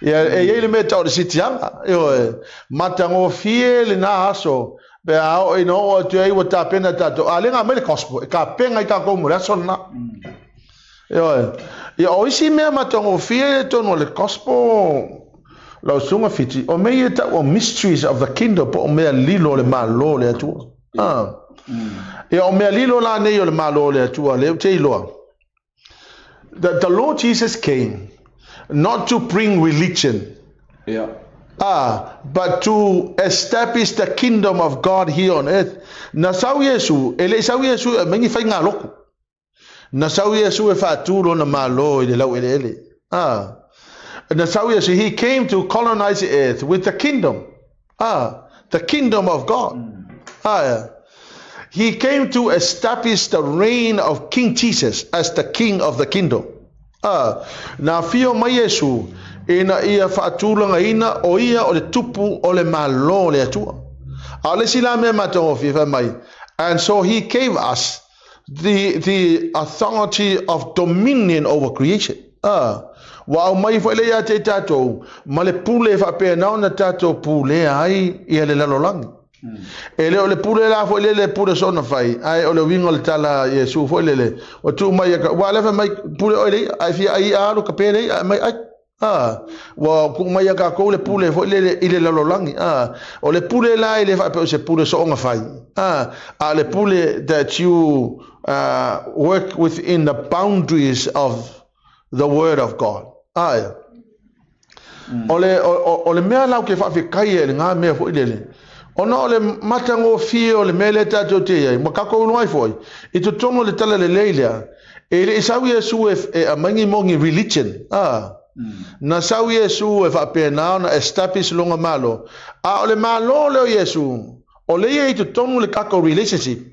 Speaker 1: ia e i le mea tau o le sitianga. Ioe, matagofie le nā aso, Pe a oo ina oo atu ai ua tapena tatou, a le ga mai le gospel, e tapena ai tatou mo le aso lena. Ioe. Ia, o isi mea matagofie i totonu o le gospel, lau susuga Fiti, o mea ia e tau o mysteries of the kingdom, po o mea lilo o le Malo o le Atua. Ah. Ia, o mea lilo la nei o le Malo o le Atua, lea ou te iloa. The Lord Jesus came not to bring religion,
Speaker 2: yeah.
Speaker 1: But to establish the kingdom of God here on earth. Na sau Iesu, e le i sau Iesu e aumai ni faiga loku. Na sau Iesu e faatu lona Malo i le laueleele. Na sau Iesu, he came to colonize the earth with the kingdom. The kingdom of God. He came to establish the reign of King Jesus as the king of the kingdom. Na afio mai Iesu ina ia faatulagaina o ia o le tupu o le Malo o le Atua. A o le isi la mea matagofie fai mai, and so he gave us the authority of dominion over creation. Ua aumai foi lea ia te i tatou ma le pule e faapena ona tatou pulea ai ia le lalolagi. E le o le pule la foi lele pule soona fai, ae o le uiga o le tala a Iesu foi lele, ua tuu mai ia ka, ua lea fai mai pule oe le i'a, ae fia ai i'a alu ka pe le i'a, mai ai. Ua tuu mai ia kākou le pule foi lele i le lalolagi. O le pule la e le faapea o se pule soonga fai. A o le pule that you work within the boundaries of the word of God. O le, o, o le mea la ou te faafetai ai i lena mea foi lele, ona o le matagofie o le mea lea tatou te i ai, ma tatou iloa ai foi, i totonu o le tala lelei lea, e le i sau Iesu e, e aumai ni mo ni religion, a, na sau Iesu e faapena ona establish lona Malo, a o le Malo lea o Iesu, o lea e i totonu le tatou relationship,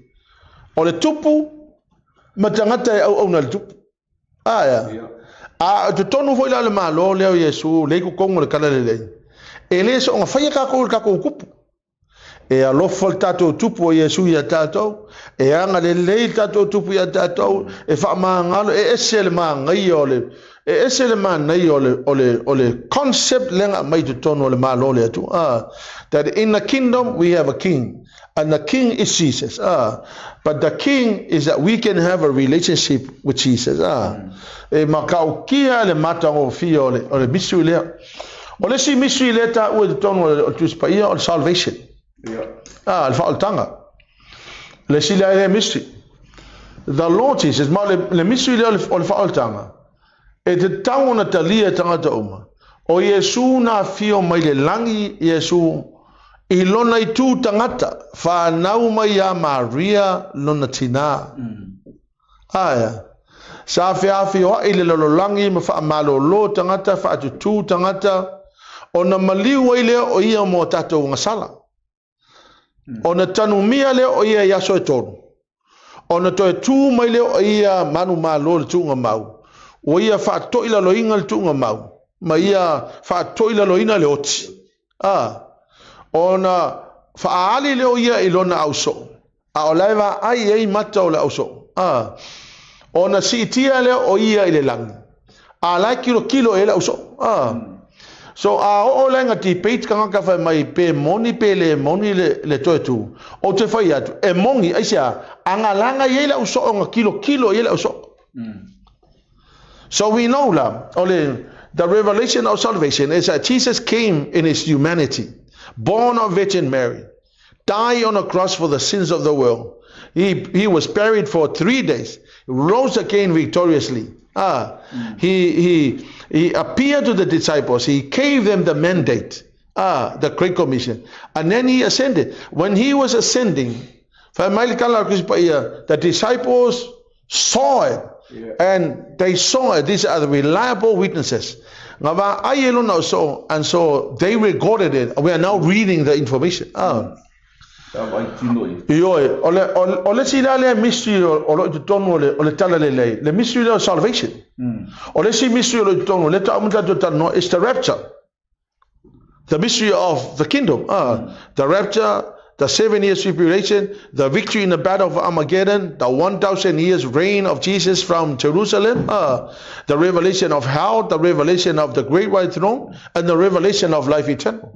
Speaker 1: o le tupu ma tagata e auauna i le tupu. Ae a? A o totonu foi la o le Malo lea o Iesu, lea i totonu o le Tala Lelei, e le soona faia tatou i le tatou tupu. E alofa le tatou tupu o Iesu ia tatou, e agalelei le tatou tupu ia tatou, e faamagalo, e ese le manaia o le, e ese le manaia o le, o le, o le concept lea na aumai i totonu o le Malo o le Atua. That in the kingdom we have a king. And the king is Jesus. But the king is that we can have a relationship with Jesus. E matautia le matagofie o le, o le mystery lea. O le isi mystery lea taua i totonu o le Tusi Paia o le salvation.
Speaker 2: Yeah.
Speaker 1: Le faaolataga. Le isi lea lea mystery. The Lord Jesus, ma o le mystery lea o le faaolataga, E tatau ona talia e tagata uma, o Iesu na afio mai le lagi, Iesu, i lona itu tangata, whanau mai iā Maria lona tinā. Ae, sa feafioaʻi le lalolagi ma faamalōlō tagata, faatutū tagata, ona maliu ai lea o ia mo a tatou agasala. Ona tanumia lea o ia i aso e tolu. Ona toe tū mai lea o ia manumalo i le tuuga mau. Ua ia faatoilaloina le tuuga mau. Ma ia faatoilaloina le oti. A, ona faaali lea o ia i lona ausoo, a o la e vaai i ai mata o le ausoo. A, ona siitia lea o ia i le lagi, a la e kilokilo i ai le ausoo. A, so a oo la ina debate tagata fai mai pe moni pe le moni le, le toe tu, ou te fai atu, e moni, aisea, a galaga i ai le ausoo na kilokilo i ai le ausoo. So we know la, o le, the revelation of salvation is that Jesus came in his humanity, born of Virgin Mary, died on a cross for the sins of the world. He, he was buried for three days, rose again victoriously. Ah, he, he, he appeared to the disciples. He gave them the mandate, ah, the Great Commission. And then he ascended. When he was ascending, fai mai le tala a le Krisi Paia, the disciples saw it. And they saw it. These are the reliable witnesses. Nga vaai e lona o so, and so they recorded it. We are now reading the information. Ah.
Speaker 2: Sa vaai tino i.
Speaker 1: Ioe, o le, o, o le isi la lea mystery o, o lo i totonu o le, o le tala lelei, le mystery lea o salvation. O le isi mystery o lo i totonu, le tau mo tatou talanoa, is the rapture. The mystery of the kingdom. Ah, the rapture, the 7 years tribulation, the victory in the battle of Armageddon, the 1,000 years reign of Jesus from Jerusalem, the revelation of hell, the revelation of the great white throne, and the revelation of life eternal.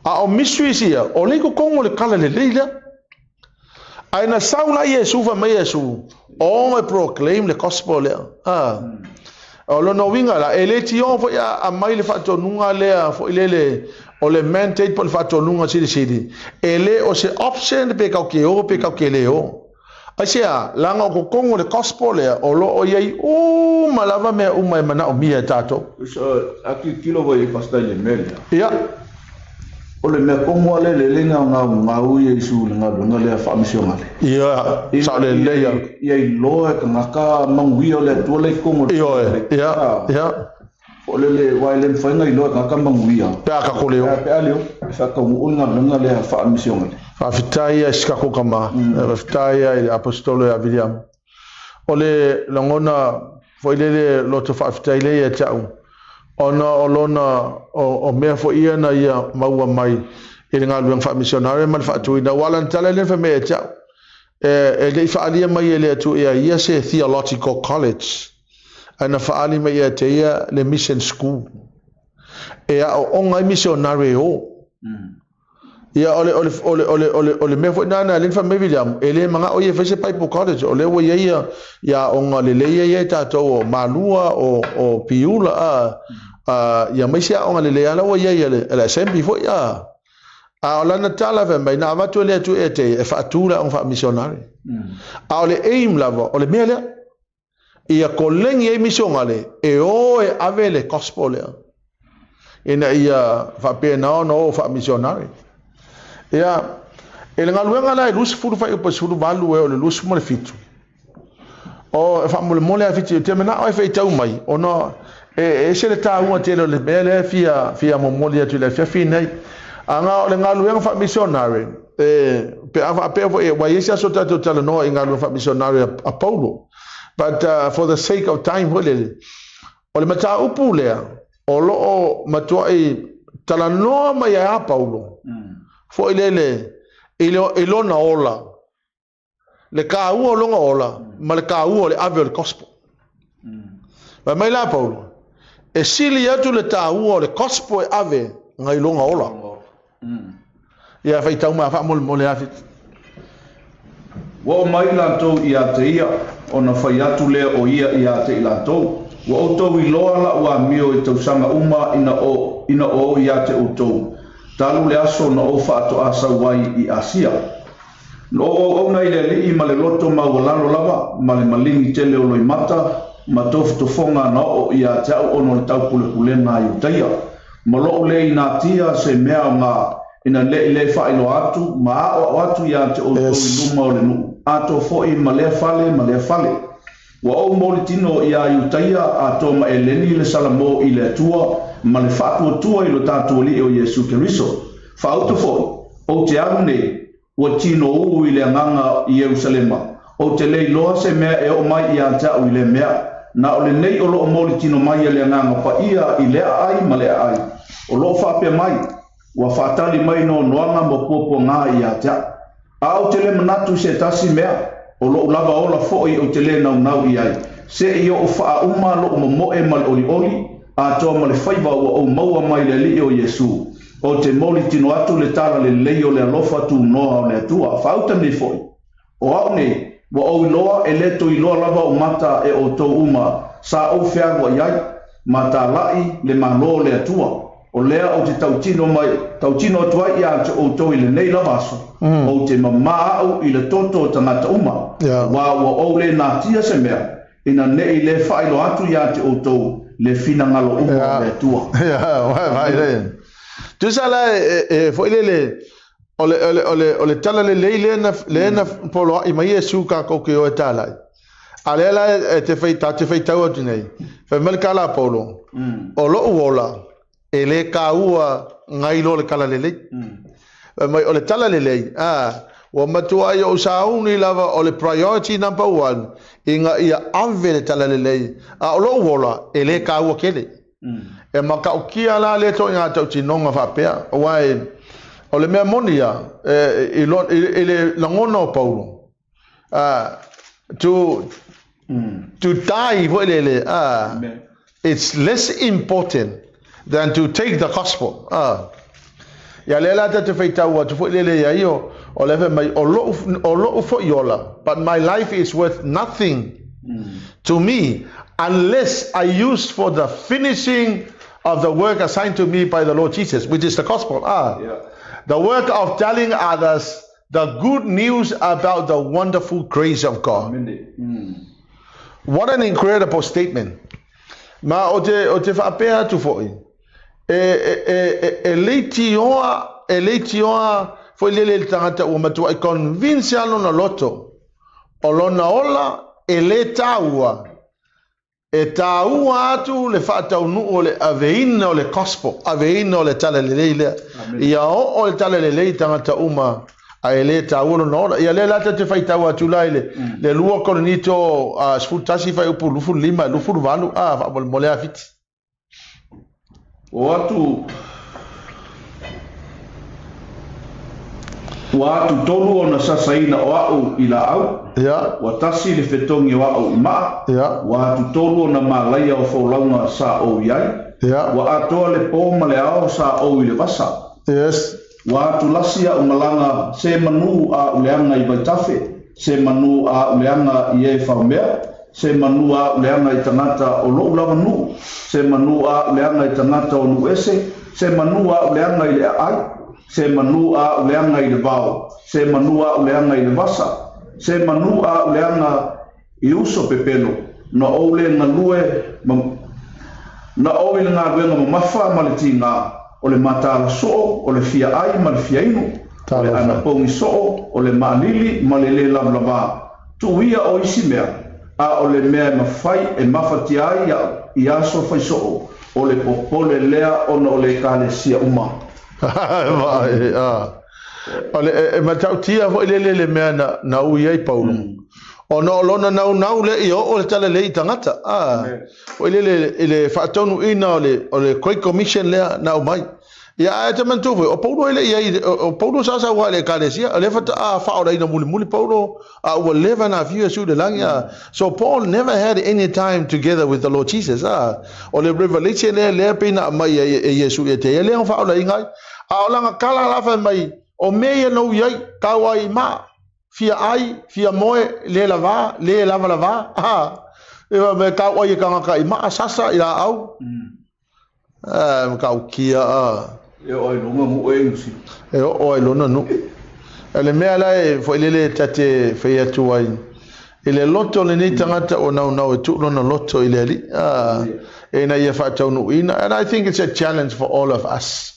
Speaker 1: A o mysteries ia, o le totonu o le tala lelei lea. Ae na sau la Iesu fai mai Iesu, o e proclaim le gospel lea. Ah. O lona uiga la, e le tio foi a, a mai le faatonuga lea foi lele o le mandate po o le faatonuga silisili. E le o se option pe kau ke o pe kau ke le o. Aisea, leaga o totonu o le gospel lea, o lo o i ai uma lava mea uma e manaomia e tatou.
Speaker 2: So, a tilotilo foi i Pastor i le mea lea.
Speaker 1: Ia.
Speaker 2: O le mea komo lava lea le leina o ngā ngā ui e isu le galuega lea faamisionale.
Speaker 1: Ia, sao lelei a.
Speaker 2: Ia iloa e tagata manuia o le Atua la i totonu o le.
Speaker 1: Ioe, ia, ia.
Speaker 2: O le le aua e le mafai ona iloa e tagata manuia.
Speaker 1: Pe a tatou le o.
Speaker 2: Pe a le o, e faataunuu le galuega lea faamisionale.
Speaker 1: Faafetai ia i si tatou tama, faafetai ia i le Aposetolo ia Viliamu. O le lagona foi lele loto faafetai lea ia te au, ona o lona, o, o mea foi ia na ia maua mai i le galuega faamisionare ma le faatuina. Aua o lana tala lea na fai mai ia te au, e, e le i faaalia mai e le Atua ia ia se theological college, ae na faaali mai ia te ia le mission school e aooga ai misionare e o. Ia, o le, o le, o le, o le, o le, o le mea foi lena na lea na fai mai Viliamu, e le manao ia e fai se Bible College, o lea ua i ai ia, ia aoga lelei ia i ai tatou o Malua, o, o Piula, a, a, ia mai se aoga lelei a la ua i ai a le, a le Assembly foi, a. A o lana tala fai mai, na avatu e le Atua ia te ia e faatu le aoga faamisionare. A o le aim lava, o le mea lea, ia kolegi ai misionale e o e ave le gospel lea ina ia faapena ona o faamisionare. Ia, e le galuega la e 20 fuaiupu e 18 e o le 27. O e faamolemole a Fiti, te manao e faitau mai, ona e ese le taua tele o le mea lea e fia, fia momoli atu i le afiafi nei. Aga o le galuega faamisionare, e, pe a faapea foi, ua i ai se aso tatou talanoa i galuega faamisionare a, a Paulo. But uh, for the sake of time foi lele, o le mataupu lea, o lo o matuai talanoa mai ai a Paulo, foi lele, i, le, i lona ola, le taua o lona ola ma le taua o le ave o le gospel. Fai mai la Paulo, e sili atu le taua o le gospel e ave ngai lona ola. Ia faitau mai faamolemole a Fiti.
Speaker 2: Ua oo mai latou ia te ia, ona fai atu lea o ia ia te i latou, Ua outou iloa la'u amio i tausaga uma ina o ina o ou ia te outou, talu le aso na ou faatoa sau ai i Asia. Na ou auauna i le Alii ma le loto maualalo lava, ma le maligi tele o loimata, ma tofotofoga na oo ia te au ona o le taupulepulega a Iutaia. Ma lo'u le inatia se mea aoga, ina ne'i le faailoa atu ma aoao atu ia te outou i luma o le nuu, atoa foi ma lea fale ma lea fale. Ua ou moolitino iā Iutaia atoa ma Eleni le salamo i le Atua ma le faatuatua i lo tatou Alii o Iesu Keriso. Faauta foi, ou te alu nei, Ua tinoū i le agaga i Ierusalema. Ou te le iloa se mea e oo mai ia te au i lea mea. Na o lenei o lo o molitino mai e le Agaga Paia i le aai ma le aai, o lo o faapea mai, Ua faatali mai noanoaga ma puapuaga ia te au. A ou te le manatu i se tasi mea, o loʻu lava ola foi ou te le naunau i ai, se i ou faauma loʻu momoe ma le olioli, atoa ma le faiva ua ou maua mai le Alii o Iesu. Ou te molitino atu le tala lelei o le alofa tunoa o le Atua. Faauta nei foi. O au nei, ua ou iloa e le toe iloa lava ou mata e outou uma sa ou fealuai ai, ma talai le Malo o le Atua. O lea ou te tautino mai, tautino atu ai ia te outou i lenei lava aso, ou te mamā au i le toto o tagata uma, aua ua ou le natia se mea, ina neʻi le faailoa atu ia te outou le finagalo uma o le Atua.
Speaker 1: Amene. Tusa la e foi lele o le o le o le o le tala lelei lea na lea na poloai mai Iesu kākou ke o e talai. A lea la e te fai ta te faitau atu nei. Fai mai le kala a Paulo. O loʻu ola e le kāua ngai lo le tala lelei. Fai mai o le tala lelei, a ua matua ai ou sauni lava o le priority number one ina ia ave le tala lelei. A o loʻu ola e le kāua kele. E matautia la lea ituaiga tautinoga faapea, aua e, o le mea moni ia, e, i, lo, i, i le lagona o Paulo, to, to die foi lele, it's less important than to take the gospel. Ia lea la ta te faitau atu foi lele ia io, o le fai mai, o loʻu, o loʻu foi ola, but my life is worth nothing to me unless I use for the finishing of the work assigned to me by the Lord Jesus, which is the gospel. The work of telling others the good news about the wonderful grace of God. What an incredible statement. Ma o te, o te whaapea atu foi, e, e, e, e, e leitioa, e leitioa foi lele le tagata ua matua i convince a lona loto, o lona ola e le tāua, e tāua atu le faataunuu o le aveina o le gospel, aveina o le tala lelei lea. Ia oo le tala lelei i tagata uma, a e le tāua lona ola. Ia lea la ta te faitau atu la i le, le 2 Korinito 11 fuaiupu 25 28, a faamolemole a Fiti.
Speaker 2: O atu Ua atu tolu ona sasaina o a'u i laau, ua tasi le fetogi o a'u i maa, ua atu tolu ona malaia o folauga sa ou i ai, ua atoa le po ma le ao sa ou i le vasa. Ua atu lasi a'u malaga se manu a'u leaga i vaitafe, se manu a'u leaga i e faomea, Se manu a leaga i tagata o loʻu lava nuu, se manu a leaga i tagata o nuu ese, se manu a leaga i le aai, se manu a leaga i le vao, se manu a leaga i le vasa, se manu a leaga i uso pepelo, na ou le galue ma na ou i le galuega mamafa ma le tigā, o le mataala soo, o le fia ai ma le fia inu, o le anapogi soo, o le maalili ma le lē lavalavā. Tuu ia o isi mea, a o le mea e mafai e mafatia ai iaʻu i aso fai soo, o le popole lea ona o le Ekalesia uma.
Speaker 1: Vaai, a. O le, e, e matautia foi lele le mea na, na ui ai Paulo. Ona o lona naunau lea ia oo le tala lelei i tagata. A, foi lele i le faataunuuina o le, o le Great Commission lea na aumai. Ia, ae te manatua foi, o Paulo e le i ai, o Paulo sa sau lava i le ekalesia, o lea faatoa faaolaina mulimuli Paulo, a ua leva ona afio Iesu i le lagi, a, so Paul never had any time together with the Lord Jesus, a, o le revelation lea, lea pei na aumai ai e Iesu ia te ia, lea na faaolaina ai. A o lana tala la fai mai, o mea ia na ui ai, tau ai i maa, fia ai, fia moe, le lava, le lavalava, a, e fai mai, tau ai e tagata i maa, sasa i laau, Ah, matautia a.
Speaker 2: E oo ai lona nuu e Niu
Speaker 1: E oo ai lona nuu. O le mea la e foi lele ta te fai atu ai, i le loto o lenei tagata ua naunau e tuu lona loto i le Alii, ah, ina ia faataunuuina. And I think it's a challenge for all of us.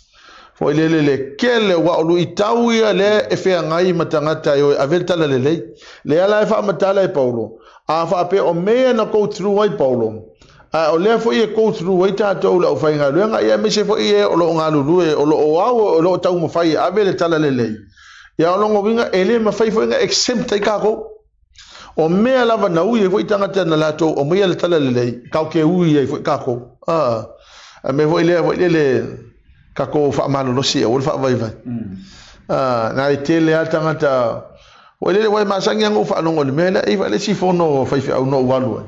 Speaker 1: Foi lele le kele, aua o luitau ia lea e feagai ma tagata e o e ave le tala lelei. Lea la e faamatala e Paulo, a faapea o mea ia na go through ai Paulo, A o lea foi e go through ai tatou le aufaigaluega, ia aemaise foi e o lo o galulue, o lo o ao, o lo o taumafai e ave le talalelei. Ia o lona uiga, e le mafai foi ona exempt ai tatou. O mea lava na ui ai foi tagata na latou aumaia le talalelei, tatou te ui ai foi tatou. A mea foi lea foi lele tatou faamalolosi aua le faavaivai. A na e tele lava tagata foi lele ua e masani lava ona ou faalogo i le mea lea, e i ai le isi fono faifeau na ou alu ai.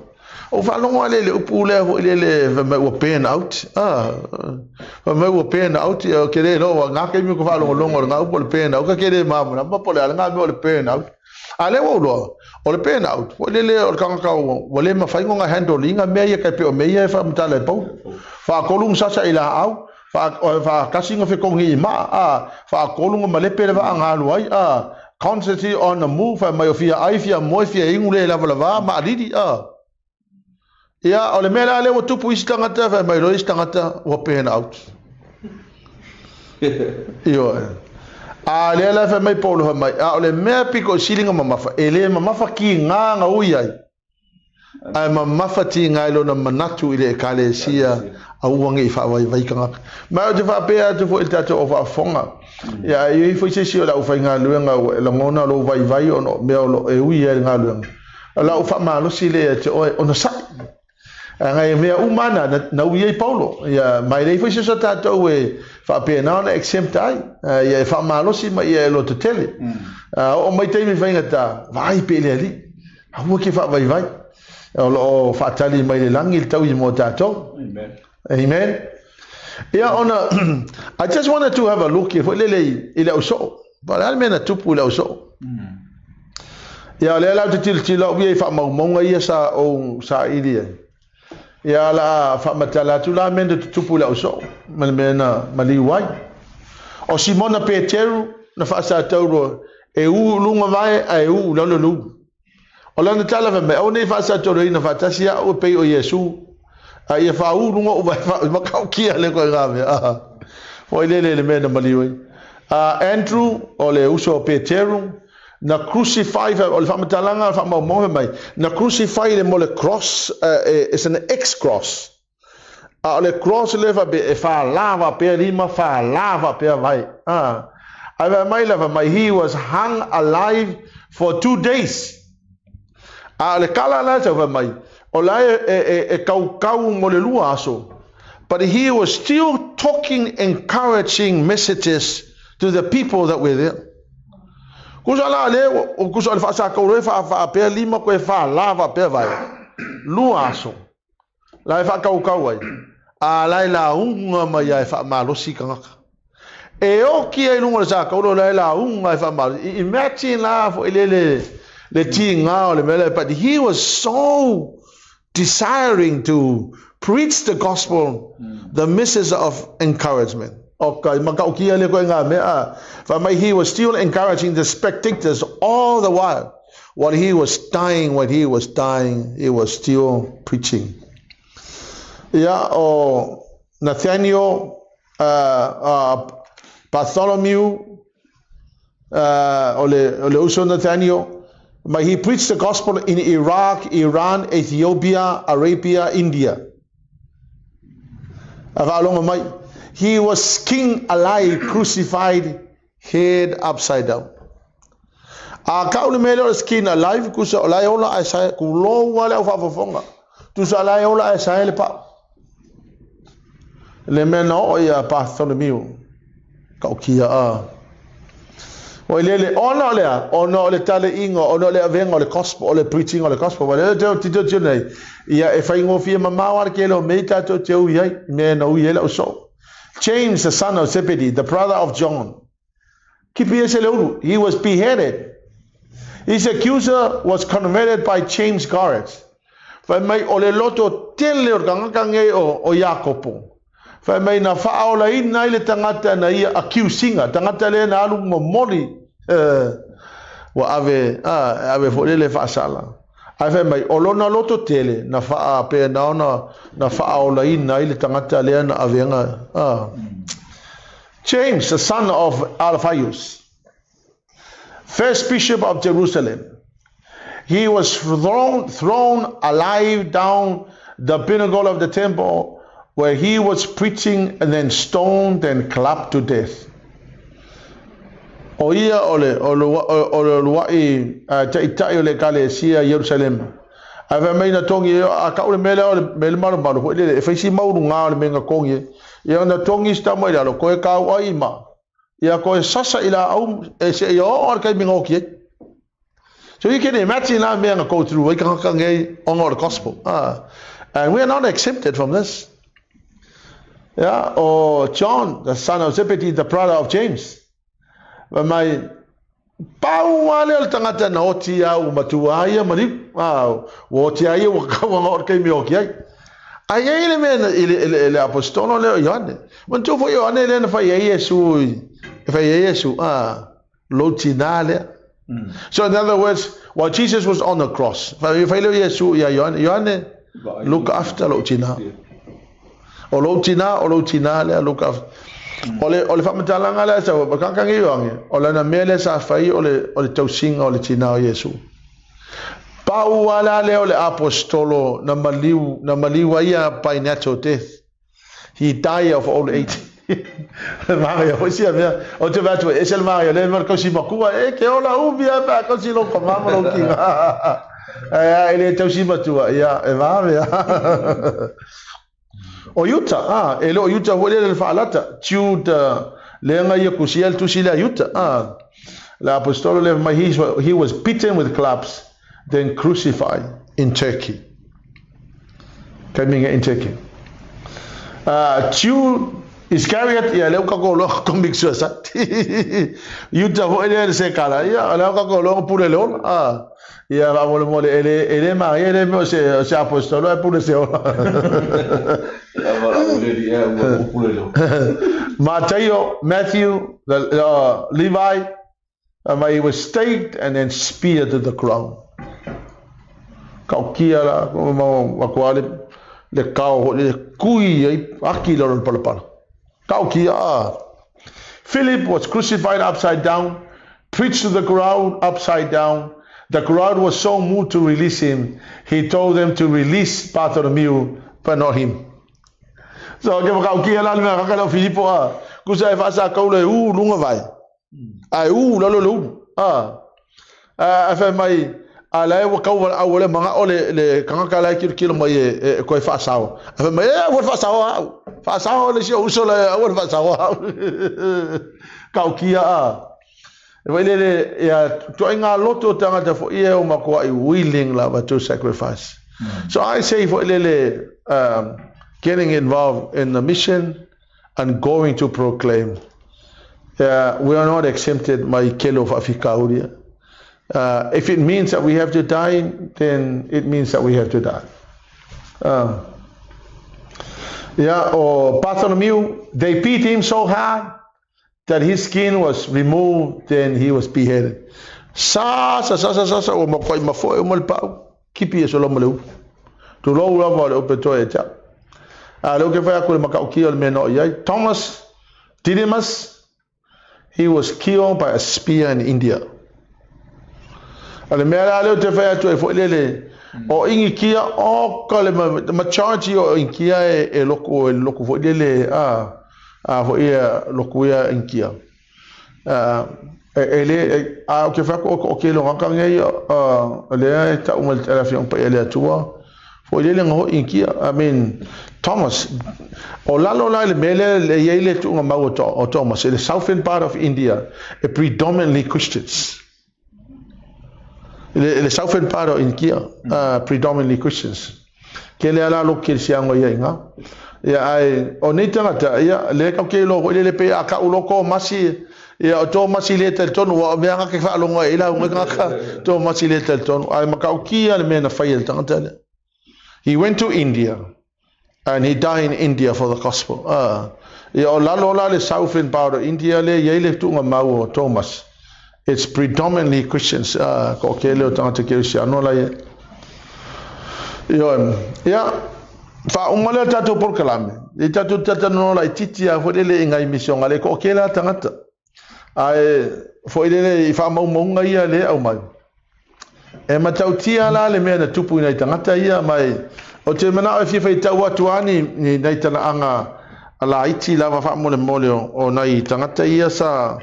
Speaker 1: Ou faalogo lava lea i le upu lea foi lele fai mai ua burn out. A fai mai ua burn out, ou te le iloa na taimi ou te faalogologo i lena upu o le burn out, ta te le malamalama po o le a lena mea o le burn out. A lea ua ou iloa, o le burn out, foi lele o le tagata ua le mafai ona handle ina mea ia tai pei o mea ia e faamatala e Paulo. Faatolu ona sasa i laau, faatasi ona fetogi i maa, a faatolu ona malepe le vaa na alu ai, a constantly on the move, fai mai o fia ai, fia moe, fia inu le lavalava, maalili, a. Ia, o le mea la lea ua tupu isi tagata, fai mai loa isi tagata, ua burn out. Ioe. A lea la fai mai Paulo fai mai, a o le mea pito i sili ona mamafa, e le mamafa tiga na ui ai, ae mamafa tiga i lona manatu i le Ekalesia, aua ne i faavaivai tagata. Ma ou te faapea atu foi i le tatou au faafofoga, ia a i ai foi se isi o le aufaigaluega ua e lagona lou vaivai ona o mea o lo o e ui ai i le galuega, o lau faamalosi lea ia te oe, onosai. Leaga e mea uma lava na, na ui ai Paulo. Ia, ma e leai foi se isi o tatou e faapena ona exempt ai. Ia e faamalosi ma ia e lototele. A oo mai taimi faigata, vaai pea i le Alii. Aua ke faavaivai. O lo o faatali mai le lagi le taui mo tatou.
Speaker 2: Amen.
Speaker 1: Amen. Ia ona, I just wanted to have a look foi lele i le ausoo. Po o le a le mea na tupu i le ausoo. Ia o lea la ou te tilotilo au ia i faamaumauga ia sa ou saili ai. Ia o le a faamatala atu la mea na tutupu i le ausoo ma le mea na maliu ai. O Simona Peteru na faasatauro e u i luga vae ae u i lalo le ulu. O lana tala fai mai, aua ne i faasatauroina faatasi au e pei o Iesu, a ia faaū luga ou vae faa matautia le koe mea. Ah, foi lele le mea na maliu ai. Andrew, o le uso o Peteru, na crucify, o le faamatalaga faamaumauga fai mai, na crucify le mo le cross, it's an X-cross. A o le cross lea faapea e fālā faapea lima, fālā faapea vae. Ah. Ae fai mai la fai mai, he was hung alive for 2 days. A o le kala la sau fai mai, o la e kaukau mo le 2 aso. But he was still talking encouraging messages to the people that were there. Kusa la le, o kusa o le faasakauro e faapea lima koe fālā faapea vae. 2 aso. La e faakaukau ai, a la e lauga mai ai e faamalosi tagata. E oki ai luga o le sakauro la e lauga e faamalosi. Imagine la foi le le tiga o le mea lea, but he was so desiring to preach the gospel, the message of encouragement. Okay, matautia le koe ngā mea. Fai mai, he was still encouraging the spectators all the while. While he was dying, when he was dying, he was still preaching. Ia, o Nathaniel, Bartholomew, o le uso Nathaniel, but he preached the gospel in Iraq, Iran, Ethiopia, Arabia, India. A faalogo mai. He was skinned alive, crucified, head upside down. A kau le mea lea o le skin alive, kusa o la e ola ae sae, kulou le au faafofoga. Tusa la e ola ae sae le pau. Le mea na oo ia Bartholomew. Kaukia a. O lele, ona o lea, ona o le tale inga, ona o le avega o le gospel, o le preaching o le gospel. Wa le te tito tio nei, ia e whaingofie mamao ara ke leo mei tātou te ui ai, mea na ui ai lau so. James, the son of Zebedee, the brother of John. Kipi ese le ulu, he was beheaded. His accuser was converted by James Garrett. Fai mai o le loto tele o le tagata nei o Iakopo. Fai mai na faaolaina ai le tagata na ia accusinga, tagata lea na alu momoli ua ave, ave foi lele faasala. Ae fai mai o lona loto tele na faapena ona na faaolaina ai le tagata lea na avega. James, the son of Alphaeus, first bishop of Jerusalem. He was thrown alive down the pinnacle of the temple where he was preaching and then stoned and clubbed to death. O ia o le, o le, o le uluai taitai o le Ekalesia i Ierusalema. Ae fai mai na togi, a kau le mea lea o le mea le malumalu foi lele, e fai si maualuga o le mea na togi ai. Ia na togi si tama i lalo, koe kauai ma, ia koe sasa i laau e seia oo lava i le taimi na oti ai. So you can imagine la mea na go through ai tagata nei ona o le gospel. And we are not exempted from this. Yeah, o John, the son of Zebedee, the brother of James. Fai mai, pau lava lea o le tagata na oti a ua matua a ia maliu. Ah, ua oti a ia ua kau anga o le taimi e oti ai. Ae i ai le mea i le, le, le apostolo lea o Ioane. Manatua foi Ioane lea na fai ai Iesu, e fai ai Iesu, ah, lou tinā lea. So in other words, while Jesus was on the cross, fai lea o Iesu ia Ioane, Ioane, look after lou tinā. O lou tinā, o lou tinā lea, look after. O le, o le faamatalaga lea sa kankangi Ioane, o lana mea lea sa fai o le, o le tausiga o le tinā o Iesu. Pau lava la lea o le apostolo na maliu, na maliu ai ia by natural death. He died of old age. Le manaia foi sia mea. O te vaai atu e ese le manaia lea mea o le kausi matua. E ke ola umi a pe a kausi lou tama ma lou tina. E, e le tausi matua, ia, e vave a. O Iuta, a, e le o Iuta foi lea le faalata. Jude, lea na ia kusia le tusi lea Iuta, a. Le apostolo lea mai, he was beaten with clubs, then crucified in Turkey. Taimi in Turkey. Jude Iscariot, ia lea ua tatou iloa commit suicide. Iuta foi lea le sekala, ia lea ua tatou iloa pule le ola. Ah, ia faamolemole e le e le maria e le mea o se o se apostolo ae pule se ola. Mataio, Matthew, the, Levi, he was staked and then speared to the ground. Kaukia la, ma kua le, le kao ho le kui ai aki lalo le palapala. Kaukia a. Philip was crucified upside down, preached to the crowd upside down. The crowd was so moved to release him, he told them to release Bartholomew, but not him. So ke whakaukia la le mea kaka leo Filipo a, kusa e whaasa kaula e u lunga vai. Ae u lalo le ulu. A, a fai mai, a la e ua kau walaau le manga o le, le kangaka la e kilokilo mai e, e, e koe whaasao. A fai mai, e aua le whaasao au. Whaasao le si o uso le aua le whaasao au. Kaukia a. E wai lele, ia, tuai ngā loto o tangata fo ia o makoa i willing lava to sacrifice. So I say fo lele, getting involved in the mission, and going to proclaim. We are not exempted mai kele o faafitauli ia. If it means that we have to die, then it means that we have to die. Yeah, o Bartholomew, they beat him so hard that his skin was removed, then he was beheaded. Sa, sa, sa, sa, sa, sa, ua makuai mafoe uma le pau, kipi e solomo le upu. Tulou lava o le ope toe e te au. A lea ou te fai atu i le matautia o le mea na oo i ai. Thomas Didymus, he was killed by a spear in India. O le mea la lea ou te fai atu ai foi lele, o Inikia, oka le majority o Inikia e, e loko, e loko foi lele, a, a foi ia, loko ia Inikia. E, e le, e, a ou te fai atu, o ke lo ngaka nei, lea e tau mai le Afioga Paia le Atua, foi lele nga hoi Inikia. I mean, Thomas, o lalo la i le mea lea e i ai le tuuga mau o Thomas, i le southern part of India, e predominantly Christians. I le, le southern part o Inikia, predominantly Christians. Ke lea la lo kerisiano ia i ngā. Ia, ai, o nei tangata, ia, le kau ke lo, le le pe a ka ulo ko masi, ia, o tō masi le talitonu, wa mea nga ke whaalongo e ila unga ngaka, tō masi le talitonu. Ai, makau kia le mea na whai e le tangata le. He went to India, and he died in India for the gospel. Ia, o lalo la le southern part of India le, iai le tuunga mau o Thomas. It's predominantly Christians. Ko ke leo tangata kerisiano la ia. Ioe, ia, faauma lea tatou polokalame. I tatou talanoa laitiiti lava foi lele i nai misionale, ko ke la tagata. Ae foi lele i faamaumauga ia le aumai. E matautia la le mea na tupu i nai tagata ia mai o te manao e fia faitau atu a ni, ni nai talaaga laiti lava faamolemole o, o nai tagata ia sa.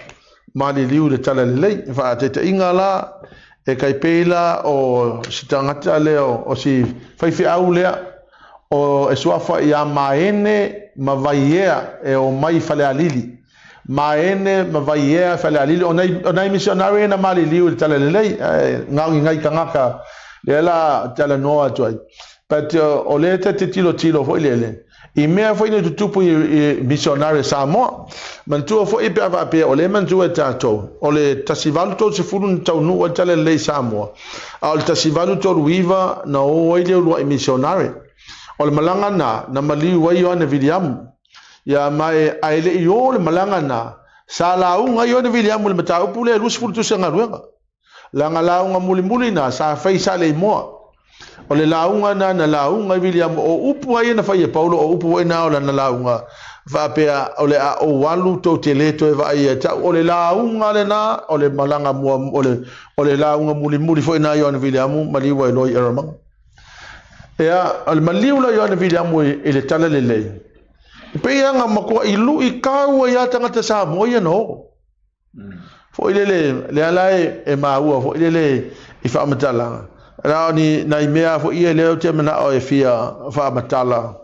Speaker 1: maliliu i le Talalelei. Faataitaiga la, e tai pei la o si tagata lea o si faifeau lea o e suafa ia Maene ma Vaiea e omai i Falealili. Maene ma Vaiea Falealili, o nai misionare na maliliu i le Talalelei, ae na o ni nai tagata lea la talanoa atu ai. But o lea ta te tilotilo foi lele i mea foi na tutupu i misionare Samoa. Manatua foi pe a faapea o lea e manatua e tatou, o le 1830 na taunuu ai le Talalelei i Samoa, a o le 1839 na o ai le uluai misionare. O le malaga na, na maliu ai Ioane Viliamu. Ia ma e ae le i o le malaga na, sa lauga ai Ioane Viliamu i le mataupu lea e 20 tusi galuega. Lana lauga mulimuli na sa fai sa le imoa. O le lauga na na lauga ai Viliamu, o upu ai na fai e Paulo, o upu foi na o lana lauga faapea o le a ou alu tou te le toe vaai ia te au. O le lauga lena, o le malaga mua, o le lauga mulimuli foi na Ioane Viliamu maliu ai loa i Eramaga. Ia, o le maliu la Ioane Viliamu i le Talalelei, e pei lava na matuai luitau ai lava tagata Samoa ia na oo. Foi lele, lea la e maua foi lele i faamatalaga. La o ni nai mea foi ia lea ou te manao e fia faamatala.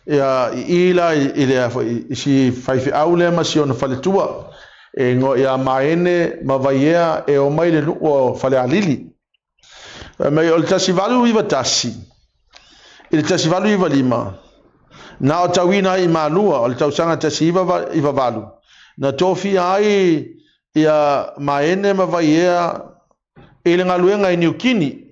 Speaker 1: Ia, i i la i lea foi, i si faifeau lea ma si ona faletua. E igoa ia Maene ma Vaiea e omai i le nuu o Falealili. Fai mai o le 1891 i le 1895, na o tauina ai i Malua o le tausaga 1998, na tofia ai ia Maene ma Vaiea i le galuega i Niu Kini.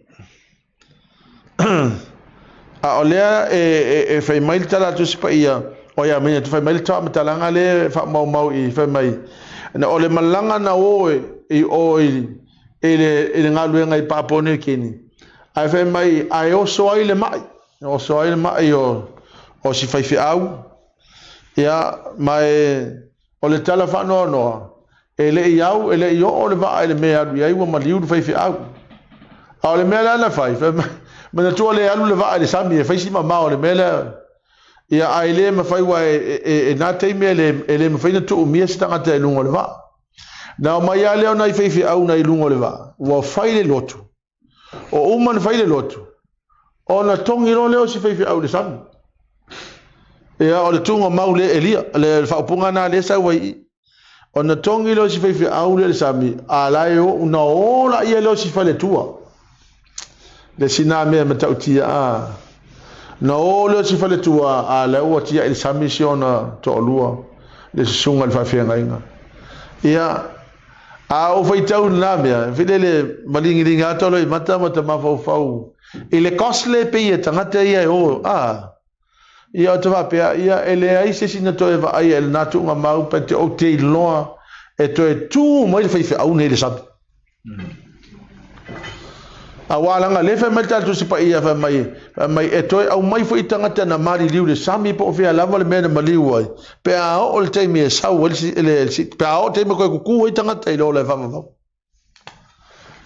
Speaker 1: A o lea e fai mai le tala a Tusi Paia, o ia mai fai mai le faamatalaga lea e faamaumau i fai mai, na o le malaga na o i o i le galuega i Papua Niu Kini, ae fai mai ae oso ai le mai, oso ai le mai o si faifeau, ia, ma o le tala faanoanoa, e le i au, e le i oo le vaa i le mea e alu i ai, ua maliu le faifeau. A o le mea lea na fai, fai mai, manatua le alu le vaa i le sami e fai si mamao o le mea lea. Ia, ae le mafai ua e nā taimi e le mafai na tuumia se tagata i luga o le vaa. Na omai lava lea o nai faifeau na i luga o le vaa, ua fai le lotu. O uma na fai le lotu, ona togi loa lea o si faifeau i le sami. Ia, o le tuga mau le Elia, le faaupuga na lea sau ai i. Ona togi lea o si faifeau lea i le sami, a la e o, na o la ia lea o si faletua. Le sina mea matautia a. Na o lea o si faletua, a la ua tia i le sami si ona toalua, le susuga i le faafeagaiga. Ia, a ou faitau i lena mea, filele maligilinga atu alo i mata ma ta mafaufau i le cost le pei e tagata ia e o, a. Ia, o te faapea, ia, e leai se isi na toe vaaia i lena tuuga mau, pe te ou te iloa e toe tu mai le faifeau nei i le sami. Aua leaga lea fai mai le Tala Tusi Paia, fai mai, fai mai, e toe aumai foi tagata na maliliu i le sami po o fea lava le mea na maliu ai, pe a oo le taimi e sau ai le, pe a oo le taimi e toe kuku ai tagata i le ola e faavavau.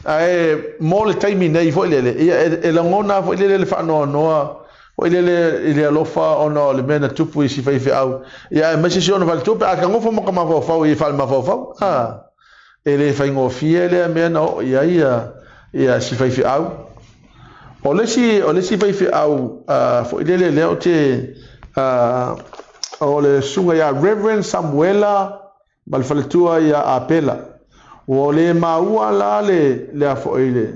Speaker 1: Ae mo le taimi nei foi lele, ia e lagona foi lele le faanoanoa foi lele i le alofa ona o le mea na tupu i si faifeau. Ia aemaise si ona faletupe, a ka nofo ma ka mafaufau i faalemafaufau, a e le faigofie lea mea na oo i ai ia si faifeau. O le isi faifeau foi lele lea ou te o le susuga ia Reverend Samuela ma le faletua ia Apela. Ua le maua la le a foi le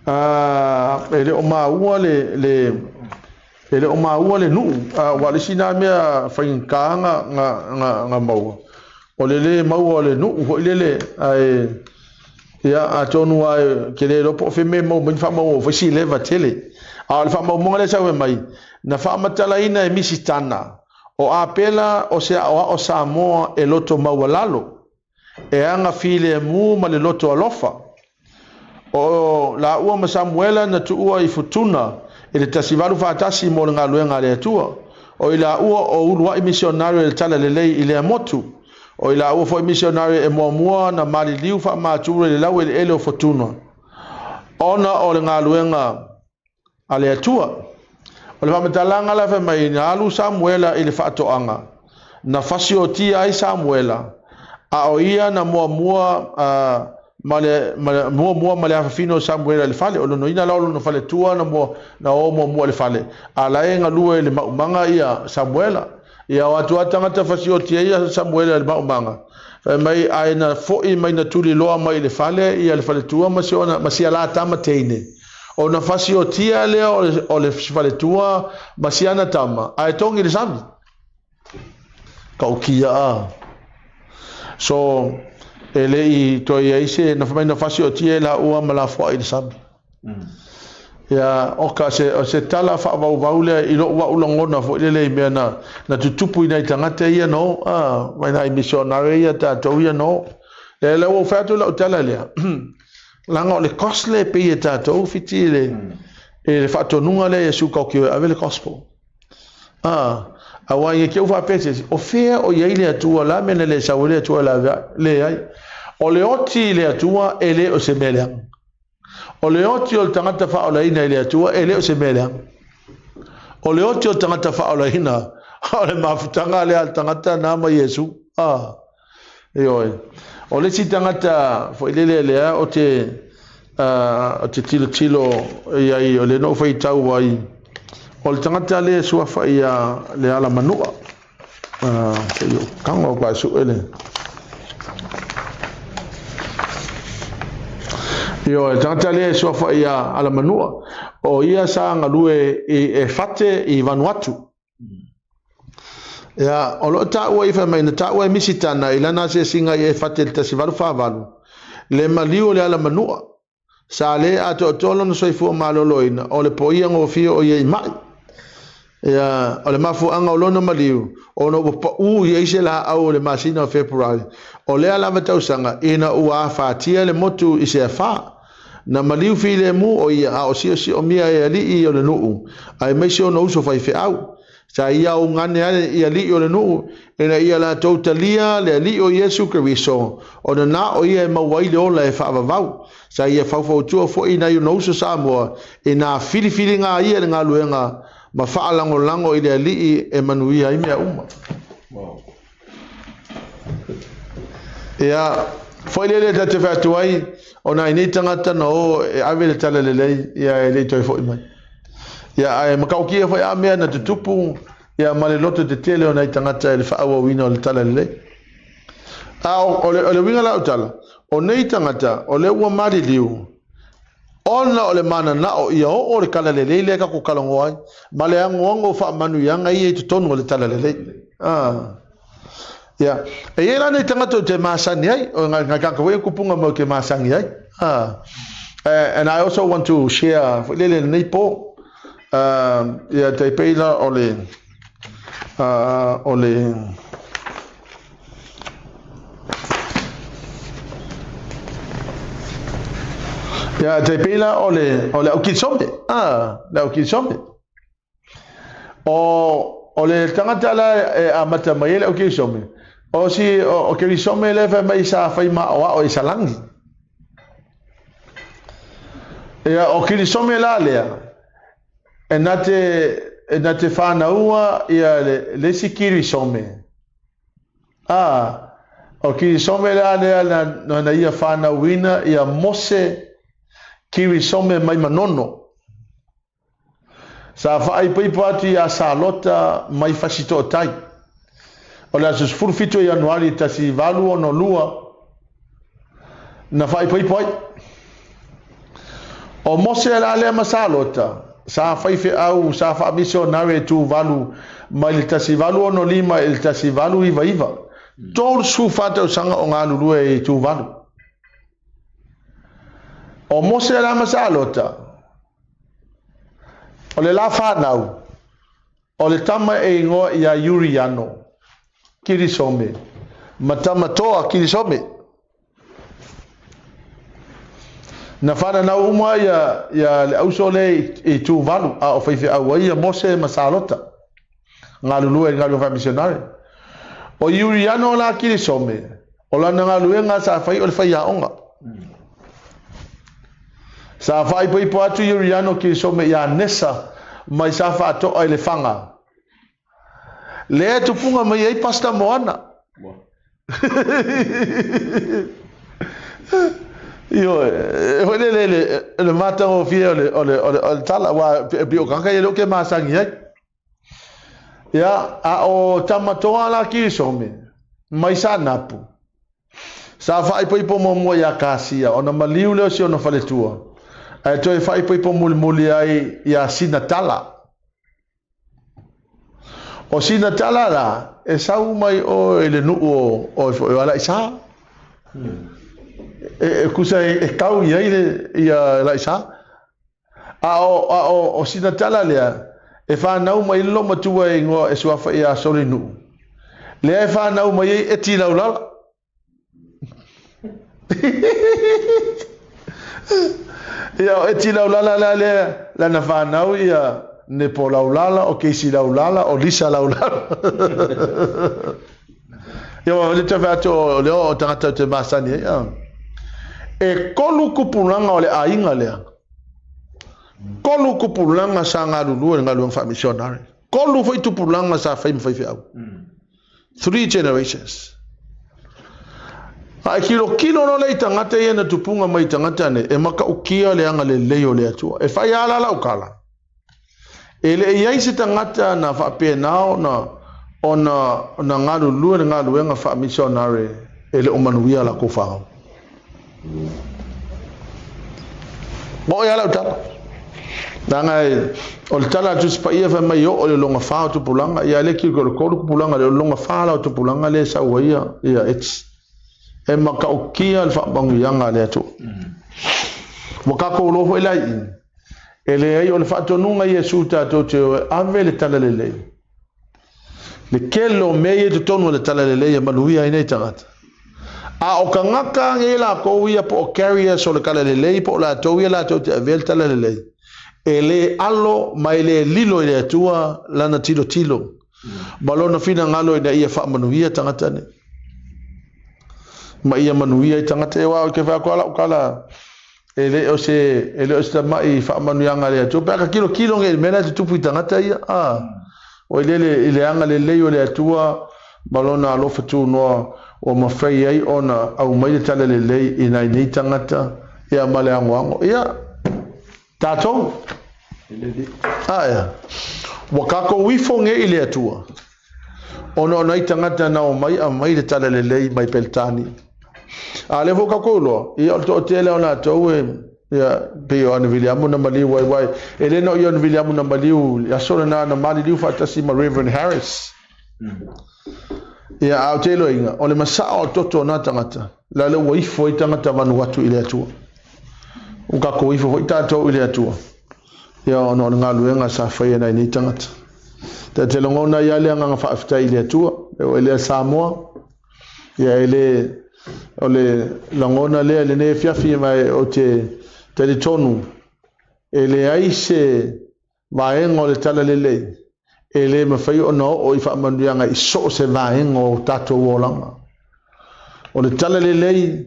Speaker 1: e le o maua le e le o maua le nuu, aua o le isi na mea faigata na maua, o le le maua o le nuu foi lele, ae ia atonu lava ke le iloa po o fea mea e maua mai ni faamaumauga foi si leva tele. A o le faamaumauga lea e sau mai, na faamatalaina e Misitana o Apela o se aoao Samoa e loto maualalo, e aga filemu ma le loto alofa. O laua ma Samuela na tuua i Futuna i le 1841 mo le galuega a le Atua. O i laua o uluai misionare i le Talalelei i lea motu. O i laua foi misionare e muamua na maliliu faamatura i le laueleele o Futuna, ona o le galuega a le Atua. O le faamatalaga la fai mai, na alu Samuela i le faatoaga, na fasiotia ai Samuela, A o ia na muamua ma le, ma le, muamua ma le afafine o Samuela i le fale. O lona uiga la o lona faletua na, mua, na o muamua i le fale, a la e galue i le maumaga ia Samuela. Ia o atu a tagata fasioti ai ia Samuela i le maumaga. Fai mai ae na foi mai na tuliloa mai i le fale ia le faletua ma si ona ma si ala tama teine. Ona fasiotia lea o le, o le faletua ma si ana tama ae togi le sami. Kaukia a. So e le i toe i ai se na mai na fasiotia e la ua ma la foai i le sami. Ia, oka, se, o se tala faavauvau lea i lou au lagona foi lele i mea na, na tutupu i nai tagata ia no, ah, mai nai missionary ia tatou ia no. Lea lea ua ou fai atu lau tala lea. Leaga o le cost lea e pay e tatou fiti i le, i le faatonuga lea Iesu kaukio e ave le gospel. Ah, aua i te i ua faapea se isi, o fea o i ai le Atua, o le a le mea na le sau ai le Atua e laveai? Leai. O le oti i le Atua e le o se mea leaga. O le oti o le tagata faaolaina i le Atua e le o se mea leaga. O le oti o le tagata faaolaina, o le mafutaga lea a le tagata na ma Iesu. Ah, ioe. O le isi tagata foi lele lea o te, uh, o te tilotilo i ai, o le na ou faitau ai, o le tagata lea e suafa ia le Alamanua. Se i ou tago atu ae sue le... Ioe, le tagata lea e suafa ia Alamanua, o ia sa galue i Efate i Vanuatu. Ia, o lo o taua i fai mai, na taua e Misitana i lana asiasiga i Efate i le 1848, le maliu o le Alamanua. Sa le atoatoa lona soifua maloloina, o le poia gofie o ia i ma'i. Ia, o le mafuaaga o lona maliu, ona ua paū i ai se laau o le masina o Fepuari o lea lava tausaga, ina ua afatia le motu i se afa. Na maliu filemu o ia a o siosiomia e alii o le nuu, aemaise ona uso faifeau. Sa ia augane ai i alii o le nuu, ina ia latou talia le Alii o Iesu Keriso, ona na o ia e maua ai le ola e faavavau. Sa ia faufautua foi i nai ona uso Samoa i nā filifiliga a ia i le galuega ma faalagolago i le Alii e manuia ai mea uma. Ia, foi lele ta te fai atu ai, o nai nei tagata na o e ave le talalelei, ia e le i toe foi mai. Ia, ae matautia foi a mea na tutupu, ia ma le loto tetele o nai tagata i le faaauauina o le talalelei. A o, o, le, o le uiga la o tala, o nei tagata, o lea ua maliliu, ona o le mananao ia oo le talalelei lea tatou talanoa ai, ma le agoago o faamanuiaga ia i totonu o le talalelei. Ah. Ia, e i ai la nei tagata ou te masani ai, o ngai ngai tagata foi ia kupunga mai ou te masani ai. Ah. And I also want to share foi lele lenei po. Uh, ia tai pei la o le uh, o le Ia tai pei la o le o le aukisome. Ah, le aukisome. O, o le tagata la e amata mai ai le aukerisome, o si o, o kerisome le fai mai sa fai maʻoaʻo i Salani. Ia, o kerisome la lea, e na te, e na te whānaua ia le, le isi kirisome. A, o kirisome la lea na, na, na ia whānauina ia Mose kirisome mai manono. Sa faaipoipo atu iā Salota mai Fasitootai. O le aso 17 o Ianuari 1862 na faaipoipo ai. O Mose la lea ma Salota, sa faifeau, sa faamisionare i Tuvalu mai le 1865 i le 1899. 34 tausaga o galulue i Tuvalu. O Mose la ma Salota, O le la fanau, o le tama e ingoa ia Iuriano, Kirisome, ma tama toa Kirisome. Na whananau uma ia, ia le auso le i, i Tuvalu, a o faifeau ai ia Mose ma Salota. Galulue i galuega faamisionare. O Iuriano la Kirisome, O lana galuega sa fai o le faiaoga. Sa faaipoipo atu Iuriano Kirisome iā Nesa mai sa faatoa i Lefaga. Lea e tupuga mai ai Pastor Moana. Ioe, e foi lele le matagofie o le, o le, o le, o le tala, aua e pei o tagata ia e le o ke masani ai. Ia, a o Tamatoa la Kirisome, mai Saanapu, sa faaipoipo muamua ia Kasia, ona maliu lea o si ona faletua, ae toe faaipoipo mulimuli ai ia Sinatala. O sina tala la, e sau mai oe i le nuu o oe foi o Alaisa. E, e kusa e, e kau i ai le, ia Alaisa. A o, a o, o sina tala lea, e whanau mai le matua e ingoa e suafa ia Solinuu. Lea e whanau mai ai e Tilaulala. Ia, o Eti Laulala la lea, lana fanau ia Nepo Laulala, o Casey Laulala, o Lisa Laulala. Ia, o le tawhe atu o leo o tangata o te masani ai. Ia. E kolu kupulanga o le aiga lea. Kolu kupulanga sa galulue le galuega faamisionare. Kolu foi tupulaga sa fai ma faifeau. Three generations. A e kilokilo loa lea i tagata ia na tupuga mai i tagata nei, e matautia le agalelei o le Atua. E fai lava la lau tala, e le i ai se tagata na faapena ona ona ona galulue le galuega faamisionare e le o manuia latou fanau. Moʻi lava lau tala. Leaga e, o le tala a Tusi Paia fai mai e oo i le logafa o tupulaga, ia le kilo le kolu tupulaga, le logafa la o tupulaga lea e sau ai ia, ia eti. E matautia le faamanuiaga a le Atua. Ua tatou iloa foi la i i, e leai o le faatonuga a Iesu tatou te o e ave le talalelei. Le tele o mea ia i totonu o le talalelei e manuia ai nei tagata. A o tagata nei latou ia po o carriers o le talalelei po o latou ia latou te avea le talalelei, e le alo ma e le lilo i le Atua lana tilotilo ma lona finagalo ina ia faamanuia tagata nei. Ma ia manuia ai tagata. Aua ou te fai atu lava lau tala, E le o se, e le o se tamaʻi faamanuiaga a le Atua. Pe a ka tilotilo nei i le mea la e tutupu i tagata ia, a, oi lele i le agalelei o le Atua ma Lona alofa tunoa ua mafai ai ona aumai le talalelei i nai nei tagata, ia ma le agoago. Ia, tatou, a ea, ua tatou ifo nei i le Atua, ona o nai tagata na omai aumai le talalelei mai Peretania. A lea foi tatou iloa, ia o le toatele o latou e, ia, pei o Ana Viliamu na maliu ai, wai, e le na o Ana Viliamu na maliu i aso lena na maliliu faatasi ma Reverend Harris. Ia, a o te iloaina, o le masaa o toto o nā tagata, la le ua ifo ai tagata Vanuatu i le Atua. Ua tatou ifo foi tatou i le Atua. Ia, ona o le galuega sa faia nai nei tagata. Ta te lagona ai lava le agaga faafetai i le Atua, e oo i lea Samoa, Ia e le, o le lagona lea i lenei afiafi ma ou te talitonu e leai se vaega o le talalelei e le mafai ona oo i faamanuiaga i so o se vaega o tatou olaga. O le talalelei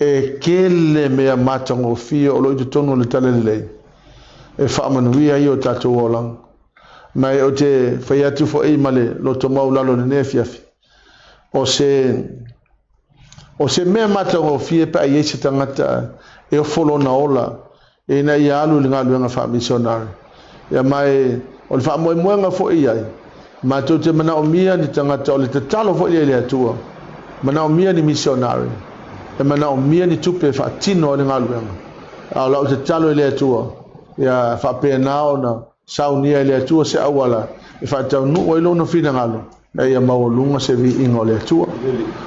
Speaker 1: E tele mea matagofie o lo o i totonu o le Talalelei e faamanuia ai o tatou olaga. Ma ou te fai atu foi ma le loto maualalo i lenei afiafi, o se, o se mea matagofie pe a i ai se tagata e ofo lona ola ina ia alu i le galuega faamisionare. Ia ma e, o le faamoemoega foi i ai, matou te manaomia ni tagata, o le tatalo foi lea i le Atua, manaomia ni misionare, e manaomia ni tupe e faatino ai le galuega. A o lau tatalo i le Atua, ia faapena ona saunia e le Atua se auala e faataunuu ai Lona finagalo, ina ia maualuga se viiga o le Atua.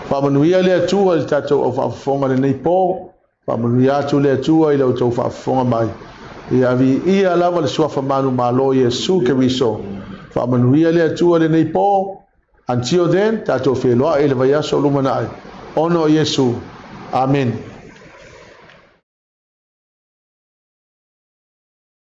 Speaker 1: Faamanuia le Atua i le tatou au faafofoga i lenei po. Faamanuia atu le Atua i la outou faafofoga mai. Ia viia lava le Suafa manumalo o Iesu Keriso. Faamanuia le Atua lenei po. Until then, tatou feiloai i le vaiaso o lumanai. Ona o Iesu. Amene.